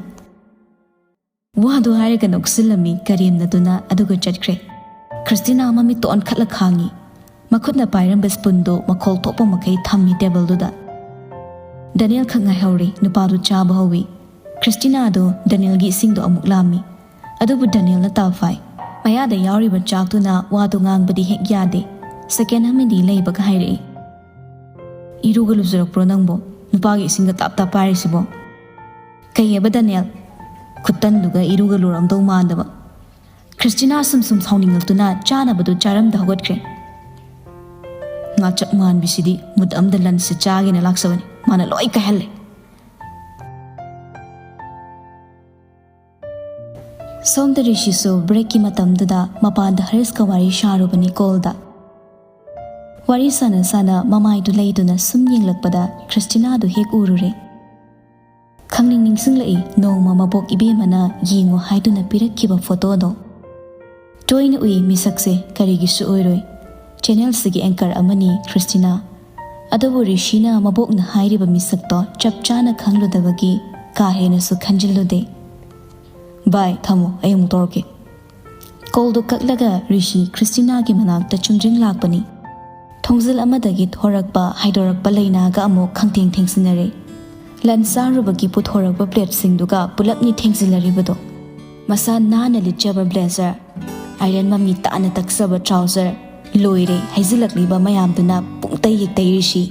ꯋꯥꯗꯨ ꯍꯥꯏꯔꯒ ꯅꯣꯛꯁꯤꯜꯂꯝꯃꯤ ꯀꯔꯦꯝꯅꯗꯨꯅ, ꯑꯗꯨꯒ ꯆꯠꯈ꯭ꯔꯦ꯫ ꯈ꯭ꯔꯤꯁꯇꯤꯅꯥ ꯃꯃꯤꯠꯇꯣ ꯑꯣꯟꯈꯠꯂ ꯈꯥꯡꯉꯤ꯫ ꯃꯈꯨꯠꯅ ꯄꯥꯏꯔꯝꯕ ꯁ꯭ꯄꯨꯟꯗꯣ ꯃꯈꯣꯜ ꯊꯣꯛꯄ ꯃꯈꯩ ꯊꯝꯃꯤ ꯇꯦꯕꯜꯗꯨꯗ꯫ ꯗꯅꯤꯌꯦꯜ ꯈꯛ ꯉꯥꯏꯍꯧꯔꯦ, ꯅꯨꯄꯥꯗꯨ ꯆꯥꯕ ꯍꯧꯏ꯫ ꯈ꯭ꯔꯤꯁꯇꯤꯅꯥꯗꯣ ꯗꯅꯤꯌꯦꯜꯒꯤ ꯏꯁꯤꯡꯗꯣ ꯑꯃꯨꯛ ꯂꯥꯝꯃꯤ꯫ ꯑꯗꯨꯕꯨ ꯗꯅꯤꯌꯦꯜꯅ ꯇꯥ ꯐꯥꯏ꯫ ꯃꯌꯥꯗ ꯌꯥꯎꯔꯤꯕ ꯆꯥꯛꯇꯨꯅ ꯋꯥꯗꯨ ꯉꯥꯡꯕꯗꯤ ꯍꯦꯛ ꯌꯥꯗꯦ꯫ ꯁꯦꯀꯦꯟ ꯑꯃꯅꯤ ꯂꯩꯕꯒ ꯍꯥꯏꯔꯛꯏ, "ꯏꯔꯨꯒ ꯂꯨꯖꯔꯛꯄ꯭ꯔꯣ ꯅꯪꯕꯣ? ꯅꯨꯄꯥꯒꯤ ꯏꯁꯤꯡꯒ ꯇꯥꯞ ꯇꯥꯞ ꯄꯥꯏꯔꯤꯁꯤꯕꯣ?" "ꯀꯩ ꯍꯥꯏꯕ, ꯗꯅꯤꯌꯦꯜ?" ꯈꯨꯠꯇꯟꯗꯨꯒ ꯏꯔꯨꯒ ꯂꯨꯔꯝꯗꯧ ꯃꯥꯟꯗꯕ꯫ ꯈ꯭ꯔꯤꯁꯇꯤꯅꯥ ꯁꯨꯝ ꯁꯨꯝ ꯁꯥꯎꯅꯤꯡꯉꯛꯇꯨꯅ ꯆꯥꯅꯕꯗꯨ ꯆꯥꯔꯝꯗ ꯍꯧꯒꯠꯈ꯭ꯔꯦ꯫ ꯉꯥꯆꯛ ꯃꯥꯟꯕꯤꯁꯤꯗꯤ ꯃꯨꯠ ꯑꯝꯗ ꯂꯟꯁꯁꯦ ꯆꯥꯒꯦꯅ ꯂꯥꯛꯆꯕꯅꯤ, ꯃꯥꯅ ꯂꯣꯏ ꯀꯥꯏꯍꯜꯂꯦ꯫ ꯁꯣꯝꯗ ꯔꯤꯁꯤꯁꯨ ꯕ꯭ꯔꯦꯛꯀꯤ ꯃꯇꯝꯗꯨꯗ ꯃꯄꯥꯟꯗ ꯍꯔꯤꯁꯀ ꯋꯥꯔꯤ ꯁꯥꯔꯨꯕꯅꯤ ꯀꯣꯜꯗ꯫ ꯋꯥꯔꯤ ꯁꯥꯟꯅ ꯁꯥꯟꯅ ꯃꯃꯥꯏꯗꯨ ꯂꯩꯗꯨꯅ ꯁꯨꯝ ꯌꯦꯡꯂꯛꯄꯗ ꯈ꯭ꯔꯤꯁꯇꯤꯅꯥꯗꯨ ꯍꯦꯛ ꯎꯔꯨꯔꯦ꯫ ꯈꯪꯅꯤꯡ ꯅꯤꯡꯁꯤꯡꯂꯛꯏ ꯅꯣꯡꯃ ꯃꯕꯣꯛ ꯏꯕꯦꯝꯃꯅ ꯌꯦꯡꯉꯨ ꯍꯥꯏꯗꯨꯅ ꯄꯤꯔꯛꯈꯤꯕ ꯐꯣꯇꯣꯗꯣ꯫ ꯇꯣꯏꯅ ꯎꯏ ꯃꯤꯁꯛꯁꯦ, ꯀꯔꯤꯒꯤꯁꯨ ꯑꯣꯏꯔꯣꯏ꯫ ꯆꯦꯅꯦꯜꯁꯤꯒꯤ ꯑꯦꯡꯀꯔ ꯑꯃꯅꯤ ꯈ꯭ꯔꯤꯁꯇꯤꯅꯥ꯫ ꯑꯗꯨꯕꯨ ꯔꯤꯁꯤꯅ ꯃꯕꯣꯛꯅ ꯍꯥꯏꯔꯤꯕ ꯃꯤꯁꯛꯇꯣ ꯆꯞ ꯆꯥꯅ ꯈꯪꯂꯨꯗꯕꯒꯤ ꯀꯥ ꯍꯦꯟꯅꯁꯨ ꯈꯟꯖꯤꯜꯂꯨꯗꯦ꯫ "ꯕꯥꯏ, ꯊꯝꯃꯣ, ꯑꯩ ꯑꯃꯨꯛ ꯇꯧꯔꯛꯀꯦ"꯫ ꯀꯣꯜꯗꯨ ꯀꯛꯂꯒ ꯔꯤꯁꯤ ꯈ꯭ꯔꯤꯁꯇꯤꯅꯥꯒꯤ ꯃꯅꯥꯛꯇ ꯆꯨꯝꯗ꯭ꯔꯤꯡ ꯂꯥꯛꯄꯅꯤ꯫ ꯊꯣꯡꯖꯤꯜ ꯑꯃꯗꯒꯤ ꯊꯣꯔꯛꯄ ꯍꯥꯏꯗꯣꯔꯛꯄ ꯂꯩꯅꯥꯒ ꯑꯃꯨꯛ ꯈꯪꯊꯦꯡ ꯊꯦꯡꯖꯤꯟꯅꯔꯦ꯫ ꯂꯟ ꯆꯥꯔꯨꯕꯒꯤ ꯄꯨꯊꯣꯔꯛꯄ ꯄ꯭ꯂꯦꯠꯁꯤꯡꯗꯨꯒ ꯄꯨꯂꯞꯅꯤ ꯊꯦꯡꯖꯤꯜꯂꯔꯤꯕꯗꯣ꯫ ꯃꯁꯥ ꯅꯥꯟꯅ ꯂꯤꯠꯆꯕ ꯕ꯭ꯂꯦꯖꯔ, ꯑꯥꯏꯔꯟ ꯃꯃꯤ ꯇꯥꯅ ꯇꯛꯆꯕ ꯇ꯭ꯔꯥꯎꯖꯔ, ꯂꯣꯏꯔꯦ ꯍꯥꯏꯖꯤꯜꯂꯛꯂꯤꯕ ꯃꯌꯥꯝꯗꯨꯅ ꯄꯨꯡꯇꯩ ꯌꯦꯛꯇꯩꯔꯤꯁꯤ꯫